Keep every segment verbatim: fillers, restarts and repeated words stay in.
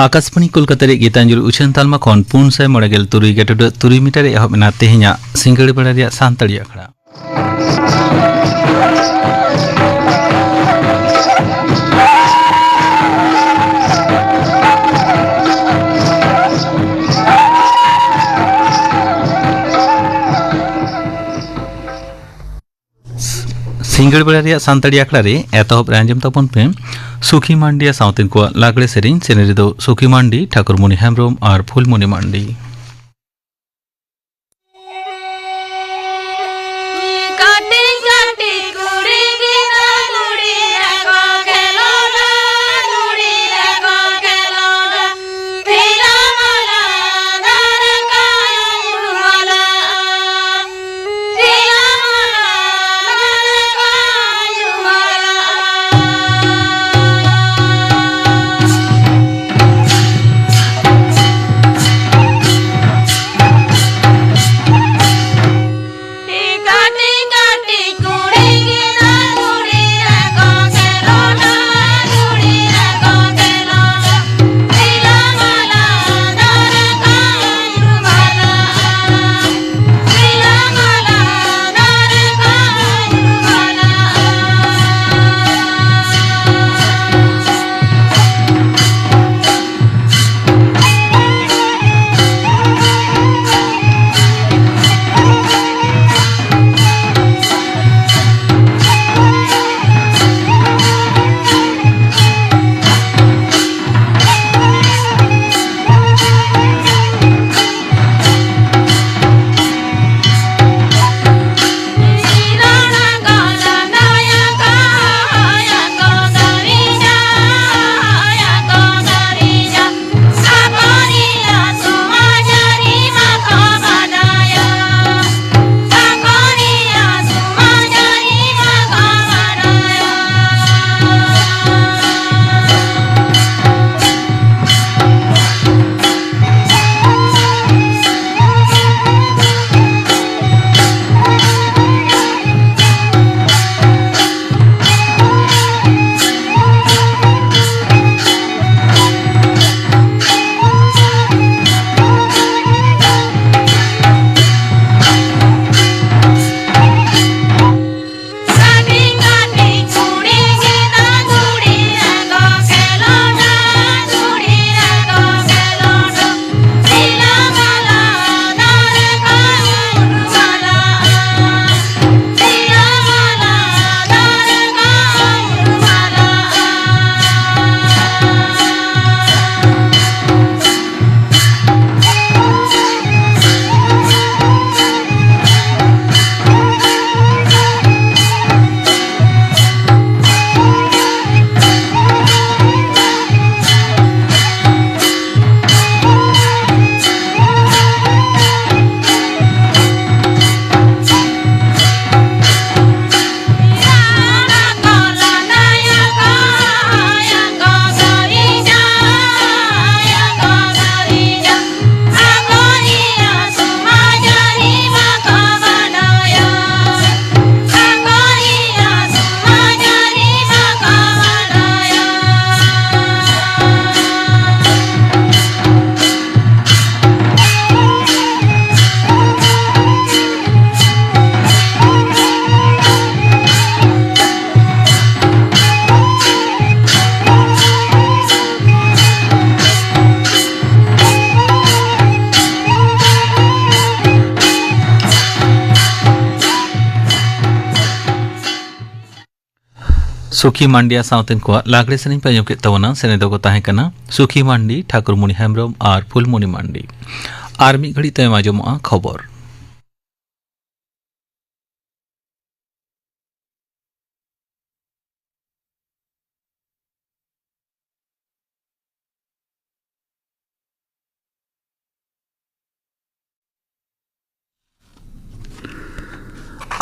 ᱟᱠᱟᱥᱵᱟᱬᱤ ᱠᱳᱞᱠᱟᱛᱟ ᱨᱮᱭᱟᱜ ᱜᱤᱛᱟᱧᱡᱚᱞᱤ ᱩᱪᱷᱟᱹᱱ ᱛᱟᱞᱢᱟ ᱠᱷᱚᱱ ᱯᱩᱱ ᱥᱟᱭ ᱢᱚᱬᱮ ᱜᱮᱞ ᱛᱩᱨᱩᱭ ᱜᱮᱴᱩᱰᱟᱹᱜ ᱛᱩᱨᱩᱭ ᱢᱤᱴᱟᱨ ᱨᱮ ᱮᱦᱚᱵ ᱮᱱᱟ ᱛᱮᱦᱮᱧᱟᱜ ᱥᱤᱸᱜᱟᱹᱲ ᱵᱮᱲᱟ ᱨᱮᱭᱟᱜ ᱥᱟᱱᱛᱟᱲᱤ ᱟᱠᱷᱲᱟ᱾ ᱥᱤᱸᱜᱟᱹᱲ ᱵᱮᱲᱟ ᱨᱮᱭᱟᱜ ᱥᱟᱱᱛᱟᱲᱤ ᱟᱠᱷᱲᱟ ᱨᱮ ᱮᱛᱚᱦᱚᱵ ᱨᱮ ᱟᱸᱡᱚᱢ ᱛᱟᱵᱚᱱ ᱯᱮ ᱥᱩᱠᱷᱤ ᱢᱟᱱᱰᱤᱭᱟ ᱥᱟᱶᱛᱮᱱ ᱠᱚᱣᱟᱜ ᱞᱟᱜᱽᱲᱮ ᱥᱮᱨᱮᱧ᱾ ᱥᱮᱨᱮᱧ ᱨᱮᱫᱚ ᱥᱩᱠᱷᱤ ᱢᱟᱱᱰᱤ, ᱴᱷᱟᱠᱩᱨᱢᱚᱱᱤ ᱦᱮᱢᱵᱨᱚᱢ ᱟᱨ ᱯᱷᱩᱞᱢᱚᱱᱤ ᱢᱟᱱᱰᱤ᱾ ᱠᱟᱹᱴᱤᱡ ᱠᱟᱹᱴᱤᱡ ᱠᱩᱲᱤ ᱜᱤᱫᱽᱨᱟᱹ ᱠᱩᱲᱤ ᱨᱮᱠᱚ ᱠᱷᱮᱞᱳᱰᱟ, ᱠᱩᱲᱤ ᱨᱮᱠᱚ ᱠᱷᱮᱞᱳᱰᱟ᱾ ᱛᱤᱞᱟᱹ ᱢᱟᱞᱟ ᱫᱟᱨᱮ ᱠᱟᱭ ᱢᱟᱞᱟ᱾ ᱥᱩᱠᱷᱤ ᱢᱟᱱᱰᱤᱭᱟ ᱥᱟᱶᱛᱮᱱ ᱠᱚᱣᱟᱜ ᱞᱟᱜᱽᱲᱮ ᱥᱮᱨᱮᱧ ᱯᱮ ᱟᱸᱡᱚᱢ ᱠᱮᱫ ᱛᱟᱵᱚᱱᱟ᱾ ᱥᱮᱨᱮᱧ ᱫᱚᱠᱚ ᱛᱟᱦᱮᱸ ᱠᱟᱱᱟ ᱥᱩᱠᱷᱤ ᱢᱟᱱᱰᱤ, ᱴᱷᱟᱠᱩᱨᱢᱩᱱᱤ ᱦᱮᱢᱵᱨᱚᱢ ᱟᱨ ᱯᱷᱩᱞᱢᱩᱱᱤ ᱢᱟᱱᱰᱤ᱾ ᱟᱨ ᱢᱤᱫ ᱜᱷᱟᱹᱲᱤᱡ ᱛᱟᱭᱚᱢ ᱟᱸᱡᱚᱢᱚᱜᱼᱟ ᱠᱷᱚᱵᱚᱨ᱾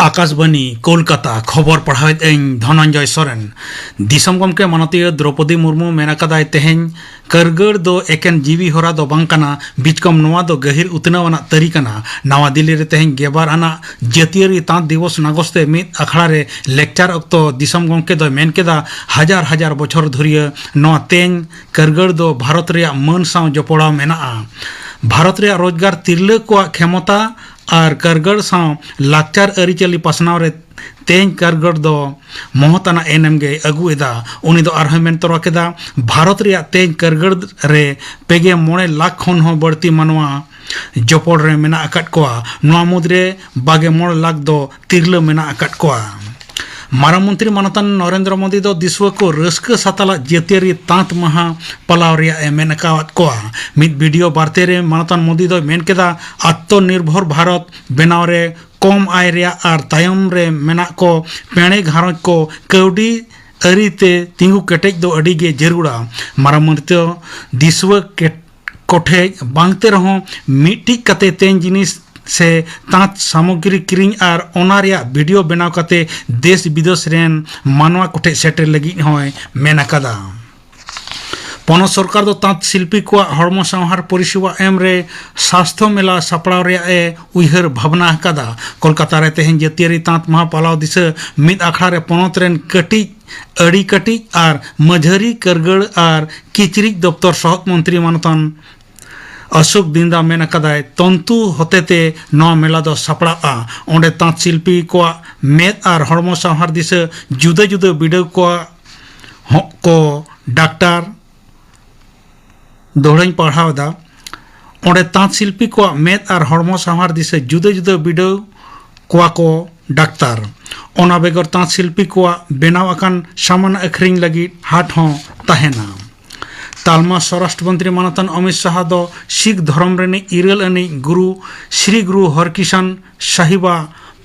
ᱟᱠᱟᱥᱵᱟᱱᱤ, ᱠᱳᱞᱠᱟᱛᱟ᱾ ᱠᱷᱚᱵᱚᱨ ᱯᱟᱲᱦᱟᱣᱮᱫ ᱟᱹᱧ ᱫᱷᱚᱱᱚᱱᱡᱚᱭ ᱥᱚᱨᱮᱱ᱾ ᱫᱤᱥᱚᱢ ᱜᱚᱢᱠᱮ ᱢᱟᱱᱚᱛᱤᱭᱟᱹ ᱫᱨᱚᱯᱚᱫᱤ ᱢᱩᱨᱢᱩ ᱢᱮᱱ ᱟᱠᱟᱫᱟᱭ, ᱛᱮᱦᱮᱧ ᱠᱟᱹᱨᱜᱟᱹᱲ ᱫᱚ ᱮᱠᱮᱱ ᱡᱤᱣᱤ ᱦᱚᱨᱟ ᱫᱚ ᱵᱟᱝ ᱠᱟᱱᱟ, ᱵᱤᱪᱠᱚᱢ ᱱᱚᱣᱟ ᱫᱚ ᱜᱟᱹᱦᱤᱨ ᱩᱛᱱᱟᱹᱣ ᱟᱱᱟᱜ ᱛᱟᱹᱨᱤ ᱠᱟᱱᱟ᱾ ᱱᱟᱣᱟ ᱫᱤᱞᱞᱤ ᱨᱮ ᱛᱮᱦᱮᱧ ᱜᱮᱞᱵᱟᱨ ᱟᱱᱟᱜ ᱡᱟᱹᱛᱤᱭᱟᱹᱨᱤ ᱛᱟᱸᱛ ᱫᱤᱵᱚᱥ ᱱᱟᱜᱚᱥ ᱛᱮ ᱢᱤᱫ ᱟᱠᱷᱲᱟ ᱨᱮ ᱞᱮᱠᱪᱟᱨ ᱚᱠᱛᱚ ᱫᱤᱥᱚᱢ ᱜᱚᱢᱠᱮ ᱫᱚᱭ ᱢᱮᱱ ᱠᱮᱫᱟ, ᱦᱟᱡᱟᱨ ᱦᱟᱡᱟᱨ ᱵᱚᱪᱷᱚᱨ ᱫᱷᱩᱨᱤᱭᱟᱹ ᱱᱚᱣᱟ ᱛᱮᱧ ᱠᱟᱹᱨᱜᱟᱹᱲ ᱫᱚ ᱵᱷᱟᱨᱚᱛ ᱨᱮᱭᱟᱜ ᱢᱟᱹᱱ ᱥᱟᱶ ᱡᱚᱯᱚᱲᱟᱣ ᱢᱮᱱᱟᱜᱼᱟ᱾ ᱵᱷᱟᱨᱚᱛ ᱨᱮᱭᱟᱜ ᱨᱳᱡᱽᱜᱟᱨ, ᱛᱤᱨᱞᱟᱹ ᱠᱚᱣᱟᱜ ᱠᱷᱮᱢᱚᱛᱟ ᱟᱨ ᱠᱟᱹᱨᱜᱟᱹᱲ ᱥᱟᱶ ᱞᱟᱠᱪᱟᱨ ᱟᱹᱨᱤᱪᱟᱹᱞᱤ ᱯᱟᱥᱱᱟᱣ ᱨᱮ ᱛᱮᱧ ᱠᱟᱹᱨᱜᱟᱹᱲ ᱫᱚ ᱢᱚᱦᱚᱛ ᱟᱱᱟᱜ ᱮᱱᱮᱢ ᱜᱮᱭ ᱟᱹᱜᱩ ᱮᱫᱟ᱾ ᱩᱱᱤ ᱫᱚ ᱟᱨᱦᱚᱸᱭ ᱢᱮᱱ ᱛᱚᱨᱟ ᱠᱮᱫᱟ, ᱵᱷᱟᱨᱚᱛ ᱨᱮᱭᱟᱜ ᱛᱮᱧ ᱠᱟᱹᱨᱜᱟᱹᱲ ᱨᱮ ᱯᱮ ᱜᱮᱞ ᱢᱚᱬᱮ ᱞᱟᱠᱷ ᱠᱷᱚᱱ ᱦᱚᱸ ᱵᱟᱹᱲᱛᱤ ᱢᱟᱱᱣᱟ ᱡᱚᱯᱚᱲ ᱨᱮ ᱢᱮᱱᱟᱜ ᱟᱠᱟᱫ ᱠᱚᱣᱟ᱾ ᱱᱚᱣᱟ ᱢᱩᱫᱽᱨᱮ ᱵᱟᱜᱮ ᱢᱚᱬᱮ ᱞᱟᱠᱷ ᱫᱚ ᱛᱤᱨᱞᱟᱹ ᱢᱮᱱᱟᱜ ᱟᱠᱟᱫ ᱠᱚᱣᱟ᱾ ᱢᱟᱨᱟᱝ ᱢᱚᱱᱛᱨᱤ ᱢᱟᱱᱚᱛᱟᱱ ᱱᱚᱨᱮᱱᱫᱨᱚ ᱢᱳᱫᱤ ᱫᱚ ᱫᱤᱥᱩᱣᱟᱹ ᱠᱚ ᱨᱟᱹᱥᱠᱟᱹ ᱥᱟᱛᱟᱞᱟᱜ ᱡᱟᱹᱛᱤᱭᱟᱹᱨᱤ ᱛᱟᱸᱛ ᱢᱟᱦᱟ ᱯᱟᱞᱟᱣ ᱨᱮᱭᱟᱜ ᱮ ᱢᱮᱱ ᱟᱠᱟᱣᱟᱫ ᱠᱚᱣᱟ᱾ ᱢᱤᱫ ᱵᱷᱤᱰᱤᱭᱳ ᱵᱟᱨᱛᱮ ᱨᱮ ᱢᱟᱱᱚᱛᱟᱱ ᱢᱳᱫᱤ ᱫᱚᱭ ᱢᱮᱱ ᱠᱮᱫᱟ, ᱟᱛᱢᱚᱱᱤᱨᱵᱷᱚᱨ ᱵᱷᱟᱨᱚᱛ ᱵᱮᱱᱟᱣ ᱨᱮ ᱠᱚᱢ ᱟᱭ ᱨᱮᱭᱟᱜ ᱟᱨ ᱛᱟᱭᱚᱢ ᱨᱮ ᱢᱮᱱᱟᱜ ᱠᱚ ᱯᱮᱬᱮ ᱜᱷᱟᱨᱚᱸᱡᱽ ᱠᱚ ᱠᱟᱹᱣᱰᱤ ᱟᱹᱨᱤ ᱛᱮ ᱛᱤᱸᱜᱩ ᱠᱮᱴᱮᱡ ᱫᱚ ᱟᱹᱰᱤ ᱜᱮ ᱡᱟᱹᱨᱩᱲᱟ᱾ ᱢᱟᱨᱟᱝ ᱢᱚᱱᱛᱨᱤ ᱫᱚ ᱫᱤᱥᱩᱣᱟᱹ ᱠᱮᱴ-, ᱠᱚᱴᱷᱮᱡ ᱵᱟᱝ ᱛᱮ ᱨᱮᱦᱚᱸ ᱢᱤᱫᱴᱤᱡ ᱠᱟᱛᱮ ᱛᱮᱧ ᱡᱤᱱᱤᱥ ᱥᱮ ᱛᱟᱸᱛ ᱥᱟᱢᱚᱜᱨᱤ ᱠᱤᱨᱤᱧ ᱟᱨ ᱚᱱᱟ ᱨᱮᱭᱟᱜ ᱵᱷᱤᱰᱤᱭᱳ ᱵᱮᱱᱟᱣ ᱠᱟᱛᱮ ᱫᱮᱥ ᱵᱤᱫᱮᱥ ᱨᱮᱱ ᱢᱟᱱᱣᱟ ᱠᱚᱴᱷᱮᱡ ᱥᱮᱴᱮᱨ ᱞᱟᱹᱜᱤᱫ ᱦᱚᱸᱭ ᱢᱮᱱ ᱟᱠᱟᱫᱟ᱾ ᱯᱚᱱᱚᱛ ᱥᱚᱨᱠᱟᱨ ᱫᱚ ᱛᱟᱸᱛ ᱥᱤᱞᱯᱤ ᱠᱚᱣᱟᱜ ᱦᱚᱲᱢᱚ ᱥᱟᱶᱦᱟᱨ ᱯᱚᱨᱤᱥᱮᱵᱟ ᱮᱢ ᱨᱮ ᱥᱟᱥᱛᱷᱚ ᱢᱮᱞᱟ ᱥᱟᱯᱲᱟᱣ ᱨᱮᱭᱟᱜ ᱮ ᱩᱭᱦᱟᱹᱨ ᱵᱷᱟᱵᱽᱱᱟ ᱟᱠᱟᱫᱟ᱾ ᱠᱳᱞᱠᱟᱛᱟ ᱨᱮ ᱛᱮᱦᱮᱧ ᱡᱟᱹᱛᱤᱭᱟᱹᱨᱤ ᱛᱟᱸᱛ ᱢᱟᱦᱟ ᱯᱟᱞᱟᱣ ᱫᱤᱥᱟᱹ ᱢᱤᱫ ᱟᱠᱷᱲᱟ ᱨᱮ ᱯᱚᱱᱚᱛ ᱨᱮᱱ ᱠᱟᱹᱴᱤᱡ ᱟᱹᱰᱤ ᱠᱟᱹᱴᱤᱡ ᱟᱨ ᱢᱟᱹᱡᱷᱟᱹᱨᱤ ᱠᱟᱹᱨᱜᱟᱹᱲ ᱟᱨ ᱠᱤᱪᱨᱤᱡ ᱫᱚᱯᱛᱚᱨ ᱥᱚᱦᱚᱫ ᱢᱚᱱᱛᱨᱤ ᱢᱟᱱᱚᱛᱟᱱ ᱚᱥᱳᱠ ᱫᱤᱱᱫᱟ ᱢᱮᱱ ᱟᱠᱟᱫᱟᱭ, ᱛᱚᱱᱛᱩ ᱦᱚᱛᱮᱛᱮ ᱱᱚᱣᱟ ᱢᱮᱞᱟ ᱫᱚ ᱥᱟᱯᱲᱟᱜᱼᱟ᱾ ᱚᱸᱰᱮ ᱛᱟᱸᱛ ᱥᱤᱞᱯᱤ ᱠᱚᱣᱟᱜ ᱢᱮᱫ ᱟᱨ ᱦᱚᱲᱢᱚ ᱥᱟᱶᱦᱟᱨ ᱫᱤᱥᱟᱹ ᱡᱩᱫᱟᱹ ᱡᱩᱫᱟᱹ ᱵᱤᱰᱟᱹᱣ ᱠᱚᱣᱟ ᱦᱚᱸ ᱠᱚ ᱰᱟᱠᱛᱟᱨ, ᱫᱚᱦᱲᱟᱧ ᱯᱟᱲᱦᱟᱣ ᱮᱫᱟ, ᱚᱸᱰᱮ ᱛᱟᱸᱛ ᱥᱤᱞᱯᱤ ᱠᱚᱣᱟᱜ ᱢᱮᱫ ᱟᱨ ᱦᱚᱲᱢᱚ ᱥᱟᱶᱦᱟᱨ ᱫᱤᱥᱟᱹ ᱡᱩᱫᱟᱹ ᱡᱩᱫᱟᱹ ᱵᱤᱰᱟᱹᱣ ᱠᱚᱣᱟ ᱠᱚ ᱰᱟᱠᱛᱟᱨ᱾ ᱚᱱᱟ ᱵᱮᱜᱚᱨ ᱛᱟᱸᱛ ᱥᱤᱞᱯᱤ ᱠᱚᱣᱟᱜ ᱵᱮᱱᱟᱣ ᱟᱠᱟᱱ ᱥᱟᱢᱟᱱ ᱟᱹᱠᱷᱨᱤᱧ ᱞᱟᱹᱜᱤᱫ ᱦᱟᱴ ᱦᱚᱸ ᱛᱟᱦᱮᱱᱟ᱾ ᱛᱟᱞᱢᱟ ᱥᱚᱨᱟᱥᱴᱨᱚ ᱢᱚᱱᱛᱨᱤ ᱢᱟᱱᱚᱛᱟᱱ ᱚᱢᱤᱛ ᱥᱟᱦᱟ ᱫᱚ ᱥᱤᱠᱷ ᱫᱷᱚᱨᱚᱢ ᱨᱤᱱᱤᱡ ᱤᱨᱟᱹᱞ ᱟᱹᱱᱤᱡ ᱜᱩᱨᱩ ᱥᱨᱤ ᱜᱩᱨᱩ ᱦᱚᱨᱠᱤᱥᱟᱱ ᱥᱟᱦᱤᱵᱟ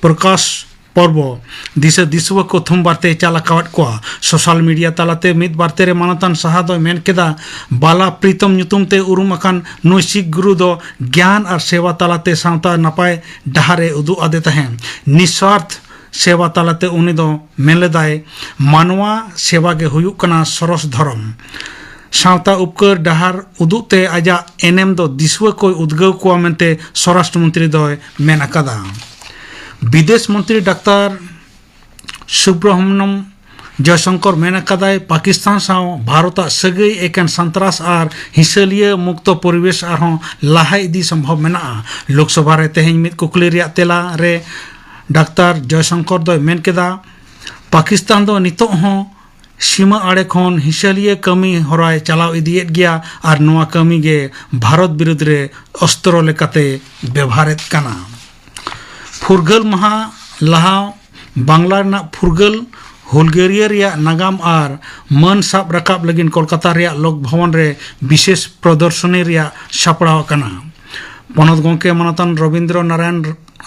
ᱯᱨᱚᱠᱟᱥ ᱯᱚᱨᱵᱚ ᱫᱤᱥᱟᱹ ᱫᱤᱥᱩᱣᱟᱹ ᱠᱚ ᱛᱷᱩᱢ ᱵᱟᱨᱛᱮᱭ ᱪᱟᱞ ᱟᱠᱟᱣᱟᱫ ᱠᱚᱣᱟ᱾ ᱥᱳᱥᱟᱞ ᱢᱤᱰᱤᱭᱟ ᱛᱟᱞᱟᱛᱮ ᱢᱤᱫ ᱵᱟᱨᱛᱮ ᱨᱮ ᱢᱟᱱᱚᱛᱟᱱ ᱥᱟᱦᱟ ᱫᱚᱭ ᱢᱮᱱ ᱠᱮᱫᱟ, ᱵᱟᱞᱟ ᱯᱨᱤᱛᱚᱢ ᱧᱩᱛᱩᱢ ᱛᱮ ᱩᱨᱩᱢ ᱟᱠᱟᱱ ᱱᱩᱭ ᱥᱤᱠᱷ ᱜᱩᱨᱩ ᱫᱚ ᱜᱮᱭᱟᱱ ᱟᱨ ᱥᱮᱵᱟ ᱛᱟᱞᱟᱛᱮ ᱥᱟᱶᱛᱟ ᱱᱟᱯᱟᱭ ᱰᱟᱦᱟᱨ ᱮ ᱩᱫᱩᱜ ᱟᱫᱮ ᱛᱟᱦᱮᱸᱫ᱾ ᱱᱤᱥᱣᱟᱨᱛᱷ ᱥᱮᱵᱟ ᱛᱟᱞᱟᱛᱮ ᱩᱱᱤ ᱫᱚ ᱢᱮᱱ ᱞᱮᱫᱟᱭ, ᱢᱟᱱᱣᱟ ᱥᱮᱵᱟ ᱜᱮ ᱦᱩᱭᱩᱜ ᱠᱟᱱᱟ ᱥᱚᱨᱚᱥ ᱫᱷᱚᱨᱚᱢ᱾ ᱥᱟᱶᱛᱟ ᱩᱯᱠᱟᱹᱨ ᱰᱟᱦᱟᱨ ᱩᱫᱩᱜ ᱛᱮ ᱟᱡᱟᱜ ᱮᱱᱮᱢ ᱫᱚ ᱫᱤᱥᱩᱣᱟᱹ ᱠᱚᱭ ᱩᱫᱽᱜᱟᱹᱣ ᱠᱚᱣᱟ ᱢᱮᱱᱛᱮ ᱥᱚᱨᱟᱥᱴᱨᱚ ᱢᱚᱱᱛᱨᱤ ᱫᱚᱭ ᱢᱮᱱ ᱟᱠᱟᱫᱟ᱾ ᱵᱤᱫᱮᱥ ᱢᱚᱱᱛᱨᱤ ᱰᱟᱠᱛᱟᱨ ᱥᱩᱵᱨᱚᱢᱚᱱᱱᱚᱢ ᱡᱚᱭᱥᱚᱝᱠᱚᱨ ᱢᱮᱱ ᱟᱠᱟᱫᱟᱭ, ᱯᱟᱠᱤᱥᱛᱟᱱ ᱥᱟᱶ ᱵᱷᱟᱨᱚᱛᱟᱜ ᱥᱟᱹᱜᱟᱹᱭ ᱮᱠᱮᱱ ᱥᱟᱱᱛᱨᱟᱥ ᱟᱨ ᱦᱤᱸᱥᱟᱹᱞᱤᱭᱟᱹ ᱢᱩᱠᱛᱚ ᱯᱚᱨᱤᱵᱮᱥ ᱟᱨᱦᱚᱸ ᱞᱟᱦᱟ ᱤᱫᱤ ᱥᱚᱢᱵᱷᱚᱵ ᱢᱮᱱᱟᱜᱼᱟ᱾ ᱞᱳᱠᱥᱚᱵᱷᱟ ᱨᱮ ᱛᱮᱦᱮᱧ ᱢᱤᱫ ᱠᱩᱠᱞᱤ ᱨᱮᱭᱟᱜ ᱛᱮᱞᱟ ᱨᱮ ᱰᱟᱠᱛᱟᱨ ᱡᱚᱭᱥᱚᱝᱠᱚᱨ ᱫᱚᱭ ᱢᱮᱱ ᱠᱮᱫᱟ, ᱯᱟᱠᱤᱥᱛᱟᱱ ᱫᱚ ᱱᱤᱛᱚᱜ ᱦᱚᱸ ᱥᱤᱢᱟᱹ ᱟᱲᱮ ᱠᱷᱚᱱ ᱦᱤᱸᱥᱟᱹᱞᱤᱭᱟᱹ ᱠᱟᱹᱢᱤ ᱦᱚᱨᱟᱭ ᱪᱟᱞᱟᱣ ᱤᱫᱤᱭᱮᱫ ᱜᱮᱭᱟ ᱟᱨ ᱱᱚᱣᱟ ᱠᱟᱹᱢᱤ ᱜᱮ ᱵᱷᱟᱨᱚᱛ ᱵᱤᱨᱩᱫᱽ ᱨᱮ ᱚᱥᱛᱨᱚ ᱞᱮᱠᱟᱛᱮ ᱵᱮᱵᱷᱟᱨᱮᱫ ᱠᱟᱱᱟ᱾ ᱯᱷᱩᱨᱜᱟᱹᱞ ᱢᱟᱦᱟ ᱞᱟᱦᱟ ᱵᱟᱝᱞᱟ ᱨᱮᱱᱟᱜ ᱯᱷᱩᱨᱜᱟᱹᱞ ᱦᱩᱞᱜᱟᱹᱨᱤᱭᱟᱹ ᱨᱮᱭᱟᱜ ᱱᱟᱜᱟᱢ ᱟᱨ ᱢᱟᱹᱱ ᱥᱟᱵ ᱨᱟᱠᱟᱵ ᱞᱟᱹᱜᱤᱫ ᱠᱳᱞᱠᱟᱛᱟ ᱨᱮᱭᱟᱜ ᱞᱳᱠ ᱵᱷᱚᱵᱚᱱ ᱨᱮ ᱵᱤᱥᱮᱥ ᱯᱨᱚᱫᱚᱨᱥᱚᱱᱤ ᱨᱮᱭᱟᱜ ᱥᱟᱯᱲᱟᱣ ᱟᱠᱟᱱᱟ᱾ ᱯᱚᱱᱚᱛ ᱜᱚᱢᱠᱮ ᱢᱟᱱᱚᱛᱟᱱ ᱨᱚᱵᱤᱱᱫᱨᱚ ᱱᱟᱨᱟᱭᱚᱱ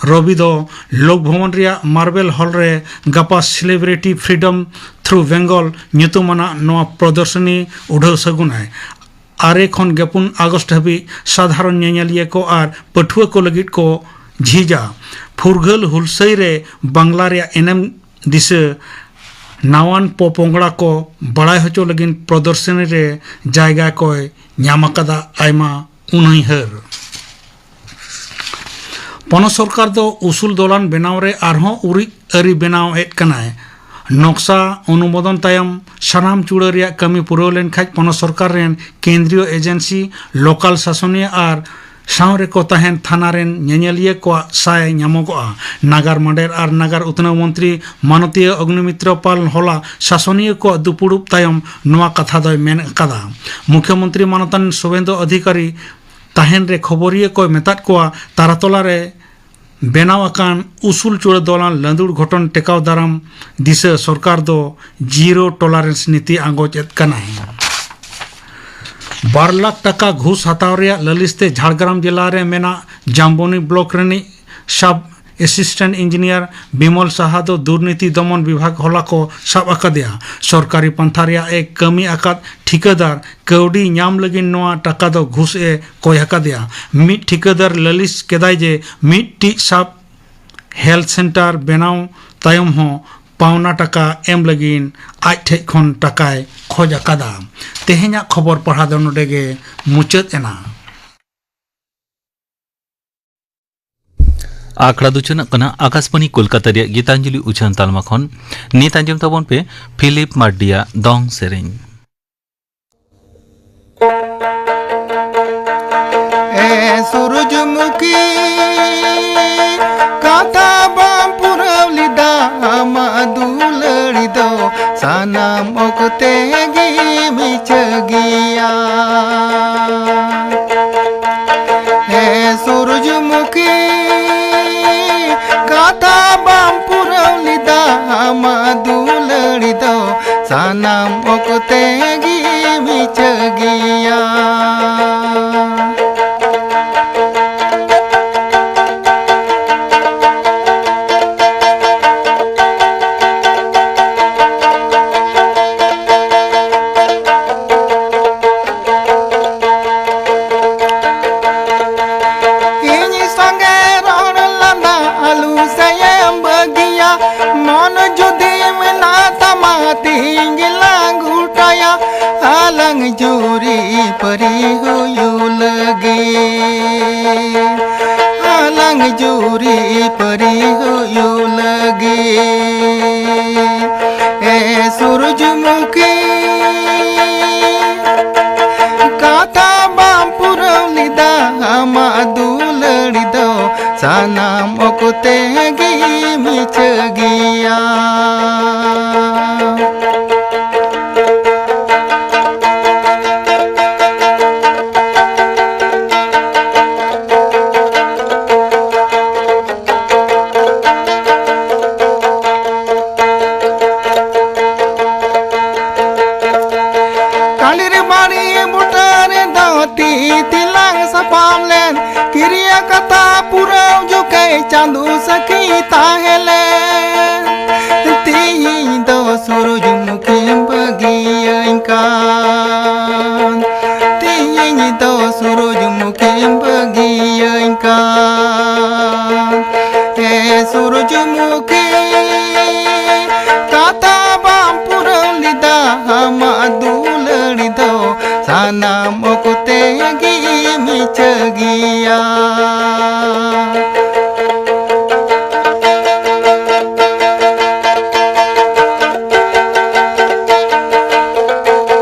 ᱨᱚᱵᱤ ᱫᱚ ᱞᱳᱠ ᱵᱷᱚᱵᱚᱱ ᱨᱮᱭᱟᱜ ᱢᱟᱨᱵᱮᱞ ᱦᱚᱞ ᱨᱮ ᱜᱟᱯᱟ Celebrity Freedom Through Bengal ᱧᱩᱛᱩᱢᱟᱱᱟᱜ ᱱᱚᱣᱟ ᱯᱨᱚᱫᱚᱨᱥᱚᱱᱤ ᱩᱰᱷᱟᱹᱣ ᱥᱟᱹᱜᱩᱱᱟᱭ᱾ ᱟᱨᱮ ᱠᱷᱚᱱ ᱜᱮᱯᱩᱱ ᱟᱜᱚᱥᱴ ᱦᱟᱹᱵᱤᱡ ᱥᱟᱫᱷᱟᱨᱚᱱ ᱧᱮᱧᱮᱞᱤᱭᱟᱹ ᱠᱚ ᱟᱨ ᱯᱟᱹᱴᱷᱩᱣᱟᱹ ᱠᱚ ᱞᱟᱹᱜᱤᱫ ᱠᱚ ᱡᱷᱤᱡᱟ᱾ ᱯᱷᱩᱨᱜᱟᱹᱞ ᱦᱩᱞᱥᱟᱹᱭ ᱨᱮ ᱵᱟᱝᱞᱟ ᱨᱮᱭᱟᱜ ᱮᱱᱮᱢ ᱫᱤᱥᱟᱹ ᱱᱟᱣᱟᱱ ᱯᱚᱯᱚᱝᱲᱟ ᱠᱚ ᱵᱟᱲᱟᱭ ᱦᱚᱪᱚ ᱞᱟᱹᱜᱤᱫ ᱯᱨᱚᱫᱚᱨᱥᱚᱱᱤ ᱨᱮ ᱡᱟᱭᱜᱟ ᱠᱚᱭ ᱧᱟᱢ ᱟᱠᱟᱫᱟ ᱟᱭᱢᱟ ᱩᱱᱩᱭᱦᱟᱹᱨ᱾ ᱯᱚᱱᱚᱛ ᱥᱚᱨᱠᱟᱨ ᱫᱚ ᱩᱥᱩᱞ ᱫᱚᱞᱟᱱ ᱵᱮᱱᱟᱣ ᱨᱮ ᱟᱨᱦᱚᱸ ᱩᱨᱤᱡ ᱟᱹᱨᱤ ᱵᱮᱱᱟᱣ ᱮᱫ ᱠᱟᱱᱟᱭ᱾ ᱱᱚᱠᱥᱟ ᱚᱱᱩᱢᱳᱫᱚᱱ ᱛᱟᱭᱚᱢ ᱥᱟᱱᱟᱢ ᱪᱩᱲᱟᱹ ᱨᱮᱭᱟᱜ ᱠᱟᱹᱢᱤ ᱯᱩᱨᱟᱹᱣ ᱞᱮᱱᱠᱷᱟᱱ ᱯᱚᱱᱚᱛ ᱥᱚᱨᱠᱟᱨ ᱨᱮᱱ ᱠᱮᱱᱫᱨᱤᱭᱚ ᱮᱡᱮᱱᱥᱤ, ᱞᱳᱠᱟᱞ ᱥᱟᱥᱚᱱᱤᱭᱟᱹ ᱟᱨ ᱥᱟᱶ ᱨᱮᱠᱚ ᱛᱟᱦᱮᱱ ᱛᱷᱟᱱᱟ ᱨᱮᱱ ᱧᱮᱧᱮᱞᱤᱭᱟᱹ ᱠᱚᱣᱟᱜ ᱥᱟᱭ ᱧᱟᱢᱚᱜᱚᱜᱼᱟ᱾ ᱱᱟᱜᱟᱨ ᱢᱟᱰᱮᱨ ᱟᱨ ᱱᱟᱜᱟᱨ ᱩᱛᱱᱟᱹᱣ ᱢᱚᱱᱛᱨᱤ ᱢᱟᱱᱚᱛᱤᱭᱟᱹ ᱚᱜᱽᱱᱤᱢᱤᱛᱨᱚ ᱯᱟᱞ ᱦᱚᱞᱟ ᱥᱟᱥᱚᱱᱤᱭᱟᱹ ᱠᱚᱣᱟᱜ ᱫᱩᱯᱩᱲᱩᱵ ᱛᱟᱭᱚᱢ ᱱᱚᱣᱟ ᱠᱟᱛᱷᱟ ᱫᱚᱭ ᱢᱮᱱ ᱟᱠᱟᱫᱟ᱾ ᱢᱩᱠᱷᱭᱚᱢᱚᱱᱛᱨᱤ ᱢᱟᱱᱚᱛᱟᱱ ᱥᱩᱵᱷᱮᱱᱫᱩ ᱚᱫᱷᱤᱠᱟᱨᱤ ᱛᱟᱦᱮᱱ ᱨᱮ ᱠᱷᱚᱵᱚᱨᱤᱭᱟᱹ ᱠᱚᱭ ᱢᱮᱛᱟᱫ ᱠᱚᱣᱟ, ᱛᱟᱨᱟᱛᱚᱞᱟ ᱨᱮ ᱵᱮᱱᱟᱣ ᱟᱠᱟᱱ ᱩᱥᱩᱞ ᱪᱩᱲᱟᱹ ᱫᱚᱞᱟᱱ ᱞᱟᱹᱫᱩᱲ ᱜᱷᱚᱴᱚᱱ ᱴᱮᱠᱟᱣ ᱫᱟᱨᱟᱢ ᱫᱤᱥᱟᱹ ᱥᱚᱨᱠᱟᱨ ᱫᱚ zero tolerance ᱱᱤᱛᱤ ᱟᱸᱜᱚᱪ ᱮᱫ ᱠᱟᱱᱟᱭ᱾ ᱵᱟᱨ ᱞᱟᱠᱷ ᱴᱟᱠᱟ ᱜᱷᱩᱥ ᱦᱟᱛᱟᱣ ᱨᱮᱭᱟᱜ ᱞᱟᱹᱞᱤᱥ ᱛᱮ ᱡᱷᱟᱲᱜᱨᱟᱢ ᱡᱮᱞᱟ ᱨᱮ ᱢᱮᱱᱟᱜ ᱡᱟᱢᱵᱚᱱᱤ ᱵᱞᱚᱠ ᱨᱤᱱᱤᱡ ᱥᱟᱵ ᱮᱥᱤᱥᱴᱮᱱᱴ ᱤᱧᱡᱤᱱᱤᱭᱟᱨ ᱵᱤᱢᱚᱞ ᱥᱟᱦᱟ ᱫᱚ ᱫᱩᱨᱱᱤᱛᱤ ᱫᱚᱢᱚᱱ ᱵᱤᱵᱷᱟᱜᱽ ᱦᱚᱞᱟ ᱠᱚ ᱥᱟᱵ ᱟᱠᱟᱫᱮᱭᱟ᱾ ᱥᱚᱨᱠᱟᱨᱤ ᱯᱟᱱᱛᱷᱟ ᱨᱮᱭᱟᱜ ᱮ ᱠᱟᱹᱢᱤ ᱟᱠᱟᱫ ᱴᱷᱤᱠᱟᱹᱫᱟᱨ ᱠᱟᱹᱣᱰᱤ ᱧᱟᱢ ᱞᱟᱹᱜᱤᱫ ᱱᱚᱣᱟ ᱴᱟᱠᱟ ᱫᱚ ᱜᱷᱩᱥ ᱮ ᱠᱚᱭ ᱟᱠᱟᱫᱮᱭᱟ᱾ ᱢᱤᱫ ᱴᱷᱤᱠᱟᱹᱫᱟᱨ ᱞᱟᱹᱞᱤᱥ ᱠᱮᱫᱟᱭ ᱡᱮ ᱢᱤᱫᱴᱤᱡ ᱥᱟᱵ ᱦᱮᱞᱛᱷ ᱥᱮᱱᱴᱟᱨ ᱵᱮᱱᱟᱣ ᱛᱟᱭᱚᱢ ᱦᱚᱸ ᱯᱟᱣᱱᱟ ᱴᱟᱠᱟ ᱮᱢ ᱞᱟᱹᱜᱤᱫ ᱟᱡ ᱴᱷᱮᱡ ᱠᱷᱚᱱ ᱴᱟᱠᱟᱭ ᱠᱷᱚᱡ ᱟᱠᱟᱫᱟ᱾ ᱛᱮᱦᱮᱧᱟᱜ ᱠᱷᱚᱵᱚᱨ ᱯᱟᱲᱦᱟᱣ ᱫᱚ ᱱᱚᱰᱮ ᱜᱮ ᱢᱩᱪᱟᱹᱫ ᱮᱱᱟ᱾ ᱟᱠᱷᱲᱟ ᱫᱚ ᱪᱟᱞᱟᱜ ᱠᱟᱱᱟ ᱟᱠᱟᱥᱵᱟᱱᱤ ᱠᱳᱞᱠᱟᱛᱟ ᱨᱮᱭᱟᱜ ᱜᱤᱛᱟᱧᱡᱚᱞᱤ ᱩᱪᱷᱟᱹᱱ ᱛᱟᱞᱢᱟ ᱠᱷᱚᱱ᱾ ᱱᱤᱛ ᱟᱸᱡᱚᱢ ᱛᱟᱵᱚᱱ ᱯᱮ ᱯᱷᱤᱞᱤᱯ ᱢᱟᱨᱰᱤᱭᱟᱜ ᱫᱚᱝ ᱥᱮᱨᱮᱧ᱾ ᱮ ᱥᱩᱨᱩᱡᱽᱢᱩᱠᱷᱤ, ᱠᱟᱛᱷᱟ ᱵᱟᱢ ᱯᱩᱨᱟᱹᱣ ᱞᱮᱫᱟ ᱟᱢᱟᱜ ᱫᱩᱞᱟᱹᱲᱤ ᱫᱚ ᱥᱟᱱᱟᱢ ᱚᱠᱛᱮ ᱜᱮ ᱢᱤᱪᱷᱟᱹ ᱜᱮᱭᱟ᱾ ᱮ ᱥᱩᱨᱩᱡᱽᱢᱩᱠᱷᱤ, ᱠᱟᱛᱷᱟ ᱵᱟᱢ ᱯᱩᱨᱟᱹᱣ ᱞᱮᱫᱟ ᱟᱢᱟᱜ ᱫᱩᱞᱟᱹᱲᱤ ᱫᱚ ᱥᱟᱱᱟᱢ ᱚᱠᱛᱮ ᱜᱮ ᱢᱤᱪᱷᱟᱹ ᱜᱮᱭᱟ᱾ ᱤᱧ ᱥᱚᱸᱜᱮ ᱨᱚᱲ ᱞᱟᱸᱫᱟ ᱟᱞᱩ ᱥᱮᱭᱮᱢ ᱵᱟᱹᱜᱤᱭᱟ᱾ ᱢᱚᱱ ᱡᱩᱫᱤ ᱢᱮᱱᱟᱜ ᱛᱟᱢᱟ, ᱛᱤᱦᱤᱧ ᱜᱮᱞᱟᱝ ᱜᱚᱴᱟᱭᱟ᱾ ᱟᱞᱟᱝ ᱡᱩᱨᱤ ᱪᱟᱸᱫᱚ ᱥᱟᱹᱠᱷᱤ ᱛᱟᱦᱮᱸ ᱞᱮᱱ, ᱛᱤᱦᱤᱧ ᱫᱚ ᱥᱩᱨᱩᱡᱽᱢᱩᱠᱷᱤᱢ ᱵᱟᱹᱜᱤᱭᱟᱹᱧ ᱠᱟᱱ᱾ ᱛᱤᱦᱤᱧ ᱫᱚ ᱥᱩᱨᱩᱡᱽᱢᱩᱠᱷᱤᱢ ᱵᱟᱹᱜᱤᱭᱟᱹᱧ ᱠᱟᱱ᱾ ᱮ ᱥᱩᱨᱩᱡᱽᱢᱩᱠᱷᱤ, ᱠᱟᱛᱷᱟ ᱵᱟᱢ ᱯᱩᱨᱟᱹᱣ ᱞᱮᱫᱟ, ᱟᱢᱟᱜ ᱫᱩᱞᱟᱹᱲ ᱫᱚ ᱥᱟᱱᱟᱢ ᱚᱠᱛᱮ ᱜᱮ ᱢᱤᱪᱷᱟᱹ ᱜᱮᱭᱟ᱾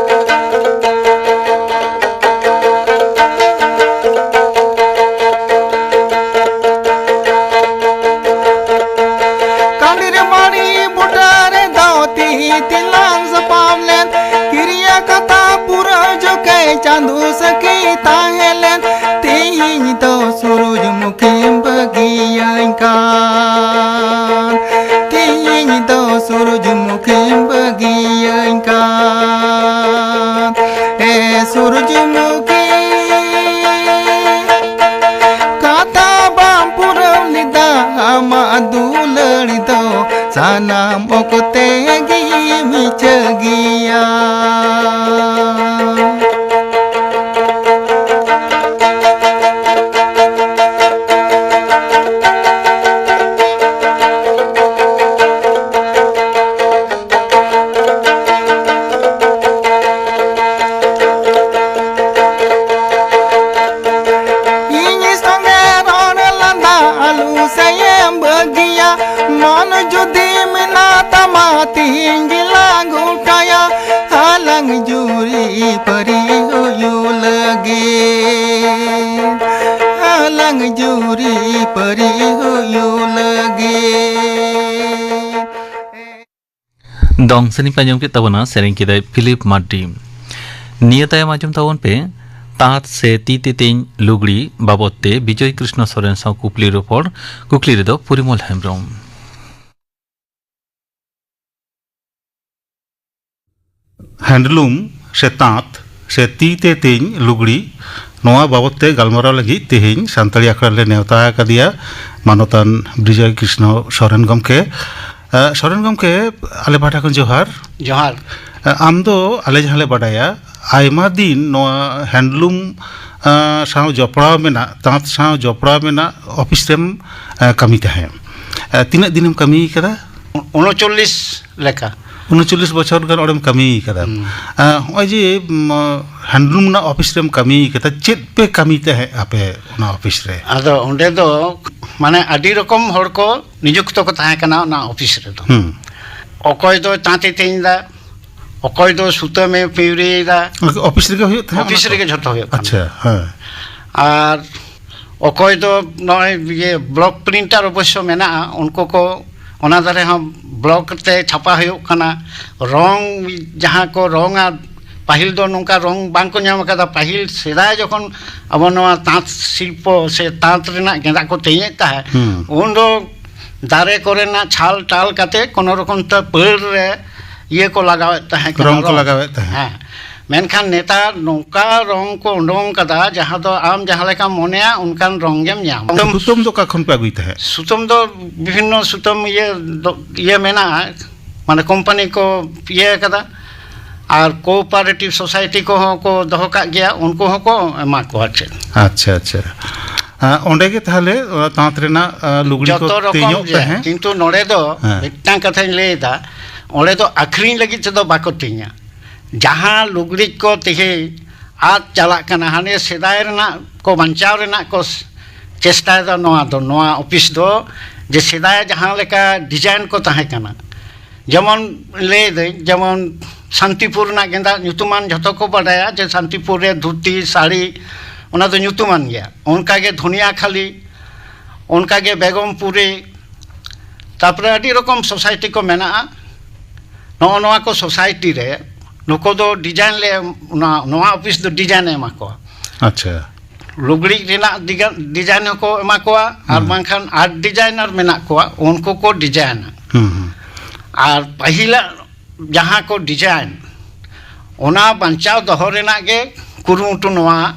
ᱠᱟᱸᱰᱤᱨ ᱢᱟᱹᱲᱤ ᱵᱩᱴᱟᱹ ᱨᱮᱫᱚ ᱛᱤᱦᱤᱧ ᱛᱤᱞᱟᱝ ᱥᱟᱯᱟᱢ ᱞᱮᱱ, ᱠᱤᱨᱤᱭᱟᱹ ᱠᱟᱛᱷᱟ ᱯᱩᱨᱟᱹᱣ ᱡᱚᱠᱷᱮᱡ ᱪᱟᱸᱫᱚ ᱥᱟᱹᱠᱷᱤ ᱛᱟᱦᱮᱸ ᱞᱮᱱ᱾ ᱛᱤᱦᱤᱧ ᱫᱚ ᱥᱩᱨᱩᱡᱽᱢᱩᱠᱷᱤᱢ ᱵᱟᱹᱜᱤᱭᱟᱹᱧ ᱠᱟᱱ᱾ ᱛᱤᱦᱤᱧ ᱫᱚ ᱥᱩᱨᱩᱡᱽᱢᱩᱠᱷᱤᱢ ᱵᱟᱹᱜᱤᱭᱟᱹᱧ ᱠᱟᱱ᱾ ᱮ ᱥᱩᱨᱩᱡᱽᱢᱩᱠᱷᱤ, ᱠᱟᱛᱷᱟ ᱵᱟᱢ ᱯᱩᱨᱟᱹᱣ ᱞᱮᱫᱟ, ᱟᱢᱟᱜ ᱫᱩᱞᱟᱹᱲ ᱫᱚ ᱥᱟᱱᱟᱢ ᱚᱠᱛᱮ ᱜᱮ ᱢᱤᱪᱷᱟᱹ ᱜᱮᱭᱟ᱾ ᱤᱧ ᱥᱚᱸᱜᱮ ᱨᱚᱲ ᱞᱟᱸᱫᱟ ᱟᱞᱩ ᱥᱮᱭᱮᱢ ᱵᱟᱹᱜᱤᱭᱟ᱾ ᱢᱚᱱ ᱡᱩᱫᱤ ᱢᱮᱱᱟᱜ ᱛᱟᱢᱟ, ᱛᱤᱦᱤᱧ ᱜᱮᱞᱟᱝ ᱜᱚᱴᱟᱭᱟ᱾ ᱦᱟᱞᱟᱝ ᱡᱩᱨᱤ ᱯᱟᱹᱨᱤ ᱦᱩᱭᱩᱜ ᱞᱟᱹᱜᱤᱫ, ᱦᱟᱞᱟᱝ ᱡᱩᱨᱤ ᱯᱟᱹᱨᱤ ᱦᱩᱭᱩᱜ ᱞᱟᱹᱜᱤᱫ᱾ ᱫᱚᱝ ᱥᱮᱨᱮᱧ ᱯᱮ ᱟᱸᱡᱚᱢ ᱠᱮᱫ ᱛᱟᱵᱚᱱᱟ, ᱥᱮᱨᱮᱧ ᱠᱮᱫᱟᱭ ᱯᱷᱤᱞᱤᱯ ᱢᱟᱨᱰᱤ᱾ ᱱᱤᱭᱟᱹ ᱛᱟᱭᱚᱢ ᱟᱸᱡᱚᱢ ᱛᱟᱵᱚᱱ ᱯᱮ ᱛᱟᱸᱛ ᱥᱮ ᱛᱤ ᱛᱮ ᱛᱮᱧ ᱞᱩᱜᱽᱲᱤ ᱵᱟᱵᱚᱫ ᱛᱮ ᱵᱤᱡᱚᱭ ᱠᱨᱤᱥᱱᱚ ᱥᱚᱨᱮᱱ ᱥᱟᱶ ᱠᱩᱠᱞᱤ ᱨᱚᱯᱚᱲ᱾ ᱠᱩᱠᱞᱤ ᱨᱮᱫᱚ ᱯᱚᱨᱤᱢᱚᱞ ᱦᱮᱢᱵᱨᱚᱢ᱾ ᱦᱮᱱᱰᱞᱩᱢ ᱥᱮ ᱛᱟᱸᱛ ᱥᱮ ᱛᱤ ᱛᱮ ᱛᱮᱧ ᱞᱩᱜᱽᱲᱤ ᱱᱚᱣᱟ ᱵᱟᱵᱚᱛ ᱛᱮ ᱜᱟᱞᱢᱟᱨᱟᱣ ᱞᱟᱹᱜᱤᱫ ᱛᱮᱦᱮᱧ ᱥᱟᱱᱛᱟᱲᱤ ᱟᱠᱷᱲᱟ ᱞᱮ ᱱᱮᱣᱛᱟ ᱟᱠᱟᱫᱮᱭᱟ ᱢᱟᱱᱚᱛᱟᱱ ᱵᱤᱡᱚᱭ ᱠᱨᱤᱥᱱᱚ ᱥᱚᱨᱮᱱ ᱜᱚᱢᱠᱮ᱾ ᱮ, ᱥᱚᱨᱮᱱ ᱜᱚᱢᱠᱮ, ᱟᱞᱮ ᱯᱟᱦᱴᱟ ᱠᱷᱚᱱ ᱡᱚᱦᱟᱨ᱾ ᱡᱚᱦᱟᱨ᱾ ᱮ, ᱟᱢ ᱫᱚ ᱟᱞᱮ ᱡᱟᱦᱟᱸ ᱞᱮ ᱵᱟᱰᱟᱭᱟ, ᱟᱭᱢᱟ ᱫᱤᱱ ᱱᱚᱣᱟ ᱦᱮᱱᱰᱞᱩᱢ, ᱮ, ᱥᱟᱶ ᱡᱚᱯᱲᱟᱣ ᱢᱮᱱᱟᱜ, ᱛᱟᱸᱛ ᱥᱟᱶ ᱡᱚᱯᱲᱟᱣ ᱢᱮᱱᱟᱜ ᱚᱯᱷᱤᱥ ᱨᱮᱢ, ᱮ, ᱠᱟᱹᱢᱤ ᱛᱟᱦᱮᱸᱫ᱾ ᱮ, ᱛᱤᱱᱟᱹᱜ ᱫᱤᱱᱮᱢ ᱠᱟᱹᱢᱤ ᱠᱟᱫᱟ? ᱩᱱᱩᱪᱚᱞᱞᱤᱥ ᱞᱮᱠᱟ᱾ ᱩᱱᱩᱪᱚᱞᱞᱤᱥ ᱵᱚᱪᱷᱚᱨ ᱜᱟᱱ ᱚᱸᱰᱮᱢ ᱠᱟᱹᱢᱤ ᱠᱟᱫᱟ᱾ ᱦᱩᱸ᱾ ᱮ, ᱦᱚᱸᱜᱼᱚᱭ ᱡᱮ, ᱩᱢ, ᱦᱮᱱᱰᱞᱩᱢ ᱨᱮᱱᱟᱜ ᱚᱯᱷᱤᱥ ᱨᱮᱢ ᱠᱟᱹᱢᱤ ᱠᱟᱫᱟ, ᱪᱮᱫ ᱯᱮ ᱠᱟᱹᱢᱤ ᱛᱟᱦᱮᱸᱫ ᱟᱯᱮ ᱚᱱᱟ ᱚᱯᱷᱤᱥ ᱨᱮ? ᱟᱫᱚ ᱚᱸᱰᱮ ᱫᱚ ᱢᱟᱱᱮ ᱟᱹᱰᱤ ᱨᱚᱠᱚᱢ ᱦᱚᱲ ᱠᱚ ᱱᱤᱡᱩᱠᱛᱚ ᱠᱚ ᱛᱟᱦᱮᱸ ᱠᱟᱱᱟ ᱚᱱᱟ ᱚᱯᱷᱤᱥ ᱨᱮᱫᱚ᱾ ᱦᱩᱸ᱾ ᱚᱠᱚᱭ ᱫᱚ ᱛᱟᱸᱛᱮ ᱛᱮᱧ ᱫᱟ, ᱚᱠᱚᱭ ᱫᱚ ᱥᱩᱛᱟᱹᱢᱮ ᱯᱤᱣᱨᱤᱭᱮᱫᱟ᱾ ᱚᱯᱷᱤᱥ ᱨᱮᱜᱮ ᱦᱩᱭᱩᱜ ᱛᱟᱦᱮᱸᱫ ᱚᱱᱟ ᱚᱯᱷᱤᱥ ᱠᱚ? ᱨᱮᱜᱮ ᱡᱷᱚᱛᱚ ᱦᱩᱭᱩᱜ ᱠᱟᱱᱟ᱾ ᱟᱪᱪᱷᱟ, ᱦᱮᱸ᱾ ᱟᱨ ᱚᱠᱚᱭ ᱫᱚ ᱱᱚᱜᱼᱚᱭ ᱤᱭᱟᱹ ᱵᱞᱚᱠ ᱯᱨᱤᱱᱴᱟᱨ ᱚᱵᱚᱥᱥᱚ ᱢᱮᱱᱟᱜᱼᱟ, ᱩᱱᱠᱩ ᱠᱚ ᱚᱱᱟ ᱫᱷᱟᱨᱮ ᱦᱚᱸ ᱵᱞᱚᱠ ᱛᱮ ᱪᱷᱟᱯᱟ ᱦᱩᱭᱩᱜ ᱠᱟᱱᱟ᱾ ᱨᱚᱝ, ᱡᱟᱦᱟᱸ ᱠᱚ ᱨᱚᱝᱟ, ᱯᱟᱹᱦᱤᱞ ᱫᱚ ᱱᱚᱝᱠᱟ ᱨᱚᱝ ᱵᱟᱝ ᱠᱚ ᱧᱟᱢ ᱟᱠᱟᱫᱟ᱾ ᱯᱟᱹᱦᱤᱞ ᱥᱮᱫᱟᱭ ᱡᱚᱠᱷᱚᱱ ᱟᱵᱚ ᱱᱚᱣᱟ ᱛᱟᱸᱛ ᱥᱤᱞᱯᱚ ᱥᱮ ᱛᱟᱸᱛ ᱨᱮᱱᱟᱜ ᱜᱮᱸᱫᱟᱜ ᱠᱚ ᱛᱮᱧᱮᱫ ᱛᱟᱦᱮᱸᱫ, ᱦᱩᱸ᱾ ᱩᱱ ᱫᱚ ᱫᱟᱨᱮ ᱠᱚᱨᱮᱱᱟᱜ ᱪᱷᱟᱞ ᱴᱟᱞ ᱠᱟᱛᱮ ᱠᱳᱱᱳ ᱨᱚᱠᱚᱢ ᱛᱮ ᱯᱟᱹᱲ ᱨᱮ ᱤᱭᱟᱹ ᱠᱚ ᱞᱟᱜᱟᱣᱮᱫ ᱛᱟᱦᱮᱸ ᱠᱟᱱᱟ, ᱨᱚᱝ ᱠᱚ ᱨᱚᱝ᱾ ᱞᱟᱜᱟᱣᱮᱫ ᱛᱟᱦᱮᱸᱫ᱾ ᱦᱮᱸ᱾ ᱢᱮᱱᱠᱷᱟᱱ ᱱᱮᱛᱟᱨ ᱱᱚᱝᱠᱟ ᱨᱚᱝ ᱠᱚ ᱩᱰᱩᱝ ᱠᱟᱫᱟ, ᱡᱟᱦᱟᱸ ᱫᱚ ᱟᱢ ᱡᱟᱦᱟᱸ ᱞᱮᱠᱟᱢ ᱢᱚᱱᱮᱭᱟ ᱚᱱᱠᱟᱱ ᱨᱚᱝ ᱜᱮᱢ ᱧᱟᱢᱟ᱾ ᱥᱩᱛᱟᱹᱢ ᱫᱚ ᱚᱠᱟ ᱠᱷᱚᱱ ᱯᱮ ᱟᱹᱜᱩᱭ ᱛᱟᱦᱮᱸᱫ? ᱥᱩᱛᱟᱹᱢ ᱫᱚ ᱵᱤᱵᱷᱤᱱᱱᱚ ᱥᱩᱛᱟᱹᱢ ᱤᱭᱟᱹ ᱫᱚ, ᱤᱭᱟᱹ ᱢᱮᱱᱟᱜᱼᱟ, ᱢᱟᱱᱮ ᱠᱳᱢᱯᱟᱱᱤ ᱠᱚ ᱤᱭᱟᱹ ᱠᱟᱫᱟ, ᱟᱨ ᱠᱳᱚᱯᱟᱨᱮᱴᱤᱵᱷ ᱥᱳᱥᱟᱭᱴᱤ ᱠᱚᱦᱚᱸ ᱠᱚ ᱫᱚᱦᱚ ᱠᱟᱜ ᱜᱮᱭᱟ, ᱩᱱᱠᱩ ᱦᱚᱸᱠᱚ ᱮᱢᱟ ᱠᱚᱣᱟ ᱪᱮᱫ᱾ ᱟᱪᱪᱷᱟ, ᱟᱪᱪᱷᱟ᱾ ᱟᱸ, ᱚᱸᱰᱮ ᱜᱮ ᱛᱟᱦᱞᱮ, ᱟᱸ, ᱛᱟᱸᱛ ᱨᱮᱱᱟᱜ, ᱟᱸ, ᱞᱩᱜᱽᱲᱤ ᱠᱚ ᱡᱚᱛᱚ ᱨᱚᱠᱚᱢ ᱛᱮᱧᱚᱜ ᱜᱮ, ᱛᱟᱦᱮᱸᱫ? ᱠᱤᱱᱛᱩ ᱱᱚᱰᱮ ᱫᱚ ᱦᱮᱸ᱾ ᱢᱤᱫᱴᱟᱝ ᱠᱟᱛᱷᱟᱧ ᱞᱟᱹᱭ ᱮᱫᱟ, ᱚᱸᱰᱮ ᱫᱚ ᱟᱠᱷᱨᱤᱧ ᱞᱟᱹᱜᱤᱫ ᱛᱮᱫᱚ ᱵᱟᱠᱚ ᱛᱮᱧᱟ᱾ ᱡᱟᱦᱟᱸ ᱞᱩᱜᱽᱲᱤᱡ ᱠᱚ ᱛᱮᱦᱮᱧ ᱟᱫ ᱪᱟᱞᱟᱜ ᱠᱟᱱᱟ, ᱦᱟᱱᱮ ᱥᱮᱫᱟᱭ ᱨᱮᱱᱟᱜ ᱠᱚ ᱵᱟᱧᱪᱟᱣ ᱨᱮᱱᱟᱜ ᱠᱚ ᱪᱮᱥᱴᱟᱭᱮᱫᱟ᱾ ᱱᱚᱣᱟ ᱫᱚ, ᱱᱚᱣᱟ ᱚᱯᱷᱤᱥ ᱫᱚ ᱡᱮ ᱥᱮᱫᱟᱭ ᱡᱟᱦᱟᱸ ᱞᱮᱠᱟ ᱰᱤᱡᱟᱭᱤᱱ ᱠᱚ ᱛᱟᱦᱮᱸ ᱠᱟᱱᱟ, ᱡᱮᱢᱚᱱ ᱞᱟᱹᱭᱫᱟᱹᱧ, ᱡᱮᱢᱚᱱ ᱥᱟᱱᱛᱤᱯᱩᱨ ᱨᱮᱱᱟᱜ ᱜᱮᱸᱫᱟᱜ ᱧᱩᱛᱩᱢᱟᱱ ᱡᱷᱚᱛᱚ ᱠᱚ ᱵᱟᱰᱟᱭᱟ ᱡᱮ ᱥᱟᱱᱛᱤᱯᱩᱨ ᱨᱮ ᱫᱷᱩᱛᱤ, ᱥᱟᱹᱲᱤ, ᱚᱱᱟ ᱫᱚ ᱧᱩᱛᱩᱢᱟᱱ ᱜᱮᱭᱟ᱾ ᱚᱱᱠᱟᱜᱮ ᱫᱷᱩᱱᱤᱭᱟᱹᱠᱷᱟᱞᱤ, ᱚᱱᱠᱟᱜᱮ ᱵᱮᱜᱚᱢᱯᱩᱨᱤ, ᱛᱟᱨᱯᱚᱨᱮ ᱟᱹᱰᱤ ᱨᱚᱠᱚᱢ ᱥᱳᱥᱟᱭᱴᱤ ᱠᱚ ᱢᱮᱱᱟᱜᱼᱟ᱾ ᱱᱚᱜᱼᱚ ᱱᱚᱣᱟ ᱠᱚ ᱥᱳᱥᱟᱭᱴᱤ ᱨᱮ ᱱᱩᱠᱩ ᱫᱚ ᱰᱤᱡᱟᱭᱤᱱ ᱞᱮ ᱮᱢ, ᱚᱱᱟ, ᱱᱚᱣᱟ ᱚᱯᱷᱤᱥ ᱫᱚ ᱰᱤᱡᱟᱭᱤᱱ ᱮ ᱮᱢᱟ ᱠᱚᱣᱟ᱾ ᱟᱪᱪᱷᱟ᱾ ᱞᱩᱜᱽᱲᱤᱡ ᱨᱮᱱᱟᱜ ᱰᱤᱜᱟ-, ᱰᱤᱡᱟᱭᱤᱱ ᱦᱚᱸᱠᱚ ᱮᱢᱟ ᱠᱚᱣᱟ, ᱟᱨ ᱦᱩᱸ᱾ ᱵᱟᱝᱠᱷᱟᱱ ᱟᱨᱴ ᱰᱤᱡᱟᱭᱱᱟᱨ ᱢᱮᱱᱟᱜ ᱠᱚᱣᱟ, ᱩᱱᱠᱩ ᱠᱚ ᱰᱤᱡᱟᱭᱤᱱᱟ᱾ ᱦᱩᱸ, ᱦᱩᱸ᱾ ᱟᱨ ᱯᱟᱹᱦᱤᱞᱟᱜ ᱡᱟᱦᱟᱸ ᱠᱚ ᱰᱤᱡᱟᱭᱤᱱ, ᱚᱱᱟ ᱵᱟᱧᱪᱟᱣ ᱫᱚᱦᱚ ᱨᱮᱱᱟᱜ ᱜᱮ ᱠᱩᱨᱩᱢᱩᱴᱩ ᱱᱚᱣᱟ